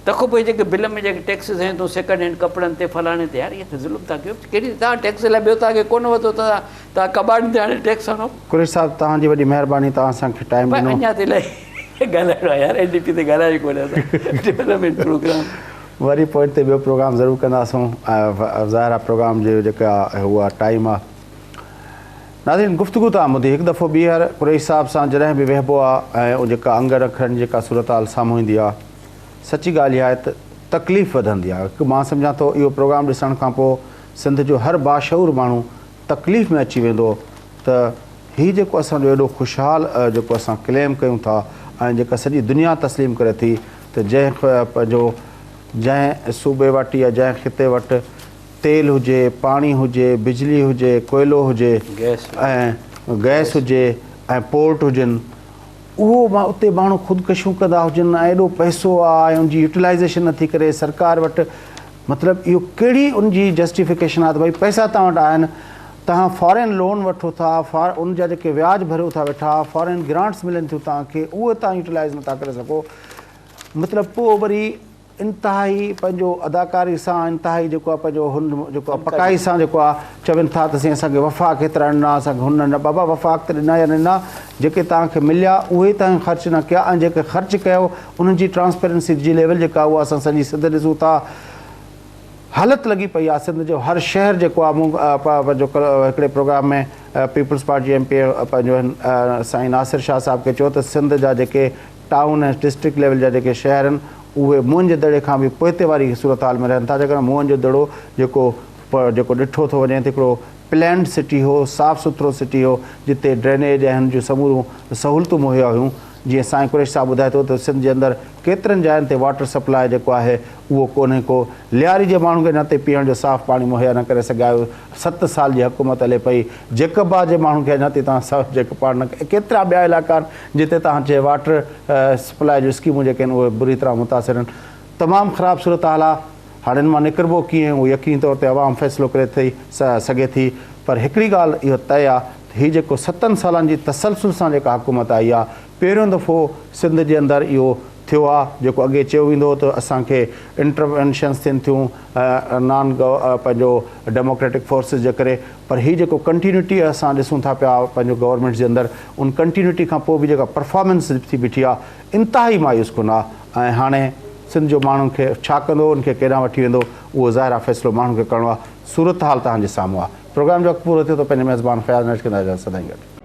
Speaker 2: تنهن کان پوء جيڪي بل ۾ جيڪي ٽيڪسز هنيو اٿئون سيڪنڊ هينڊ ڪپڙن تي فلاڻي تي يار اهي ته ظلم ٿا ڪيو ڪهڙي توهان ٽيڪس لاء ٻيو توهان کي ڪونه وڌو ته توهان ڪٻاڙين تي هاڻي ٽيڪس هڻو.
Speaker 1: قريشي صاحب توهان جي وڏي مهرباني توهان اسان کي ٽائيم ڏنو.
Speaker 2: اڃا ته الائي ڳالهائڻو آهي يار اين ڊي پي تي ڳالهايو ئي ڪونهي اسان ڊولپمينٽ پروگرام.
Speaker 1: وري پوئتي ٻيو پروگرام ضرور ڪنداسون ظاهر آهي پروگرام جو جيڪا هو آهي ٽائيم آهي. ناظرين گفتگو تان ٻڌي هڪ دفعو ٻيهر قريشي صاحب سان جڏهن به ويهبو آهي ۽ جيڪا انگ اکرن جي جيڪا صورتحال سامهون ايندي آهي سچي ڳالهه اها آهي ته تڪليف وڌندي آهي هڪ مان سمجهان ٿو اهو پروگرام ڏسڻ کان پوء سنڌ جو هر باشعور ماڻهو تڪليف ۾ اچي ويندو ته هي جيڪو اسان جو ايڏو خوشحال جيڪو اسان ڪليم ڪيون ٿا ۽ جيڪا سڄي دنيا تسليم ڪري ٿي ته جنهن پنهنجو جنهن صوبي وٽ يا جنهن خطي وٽ تيل هجي، پاڻي هجي، بجلي هجي، ڪوئلو هجي ۽ گئس هجي ۽ پورٽ هجن اهو اتي ماڻهو خودڪشيون ڪندا هجن ۽ ايڏو پئسو آ ۽ ان جي يوٽيلائيزيشن نٿي ڪري سرڪار وٽ مطلب اهو ڪهڙي ان جي جسٽيفڪيشن آ ته ڀئي پئسا توهان وٽ آهن توهان فارين لون وٺو ٿا ان جا جيڪي وياج ڀريو ٿا ويٺا فارين گرانٽس ملن ٿيون توهان کي اهي توهان يوٽيلائيز نٿا ڪري سگهو مطلب پوء وري انتهائي پنهنجو اداڪاري سان انتهائي جيڪو آهي پنهنجو هن جيڪو آهي پڪائي سان جيڪو آهي چون ٿا ته سائين اسان کي وفاق هيترا ڏنا اسان کي هن ڏنا بابا وفاق ته ڏنا يا نه ڏنا جيڪي توهان کي مليا اهي توهان خرچ نه ڪيا ۽ جيڪي خرچ ڪيو انهن جي ٽرانسپيرنسي جي ليول جيڪا اها اسان سڄي سنڌ ڏسون ٿا حالت لڳي پئي آهي سنڌ جو هر شهر جيڪو آهي مون پنهنجو هڪڙي programme ۾ peoples party M P A پنهنجو هن سائين ناصر شاهه صاحب کي چيو ته سنڌ جا جيڪي ٽائون ۽ ڊسٽرڪٽ ليول جا جيڪي شهر آهن اهي موهن جي دڙي کان به پوئتي واري صورتحال ۾ رهن ٿا جيڪڏهن موهن جو دڙو جيڪو جيڪو ڏٺو ٿو وڃي ته هڪڙو پلانڊ سٽي هو صاف سٿرو سٽي هو جتي ڊرينيج ۽ هن جون سموريون سهولتون مهيا هيون جيئن سائين قريشي صاحب ٻڌائي ٿو ته سنڌ جي اندر ڪيترن جاين تي واٽر سپلاء جيڪو آهي اهو ڪونهي ڪو لياري جي ماڻهن کي اڃا تائين پيئڻ جو صاف پاڻي مهيا نه ڪري سگهيا آهيو 7 سال جي حڪومت هلي پئي جيڪب آباد جي ماڻهن کي اڃا تائين توهان صاف جيڪب پاڻ نه ڪيترا ٻيا علائقا آهن جتي توهان چئي واٽر سپلاء جون اسڪيمون جيڪي آهن اهي بري طرح متاثر آهن تمام خراب صورتحال آهي هاڻي ان مان نڪربو ڪيئن اهو يقيني طور تي عوام فيصلو ڪري ٿي سگهي ٿي پر هڪڙي ڳالهه اهو طئي آهي ته هي جيڪو ستن سالن جي تسلسل سان جيڪا حڪومت آئي آ پهريون دفعو سنڌ جي اندر اهو ٿيو آ جيڪو اڳي چيو ويندو هو ته اسان کي انٽروينشنس ٿين ٿيون نان پنهنجو ڊيموڪريٽڪ فورسز جي ڪري پر هي جيڪو ڪنٽينيوٽي اسان ڏسون ٿا پيا پنهنجو گورنمينٽس جي اندر ان ڪنٽينيوٽي کان پوء به جيڪا پرفارمنس ٿي بيٺي آ انتهائي مايوس ڪن آ ۽ هاڻي سنڌ جو ماڻهن کي ڇا ڪندو ان کي ڪيڏانهن وٺي ويندو اهو ظاهر آ فيصلو ماڻهن کي ڪرڻو آ صورتحال توهان جي سامهون آ پروگرام جو وقت پورو ٿيو ته پنهنجي ميزبان فياض نائچ کي اجازت سدائين گڏ.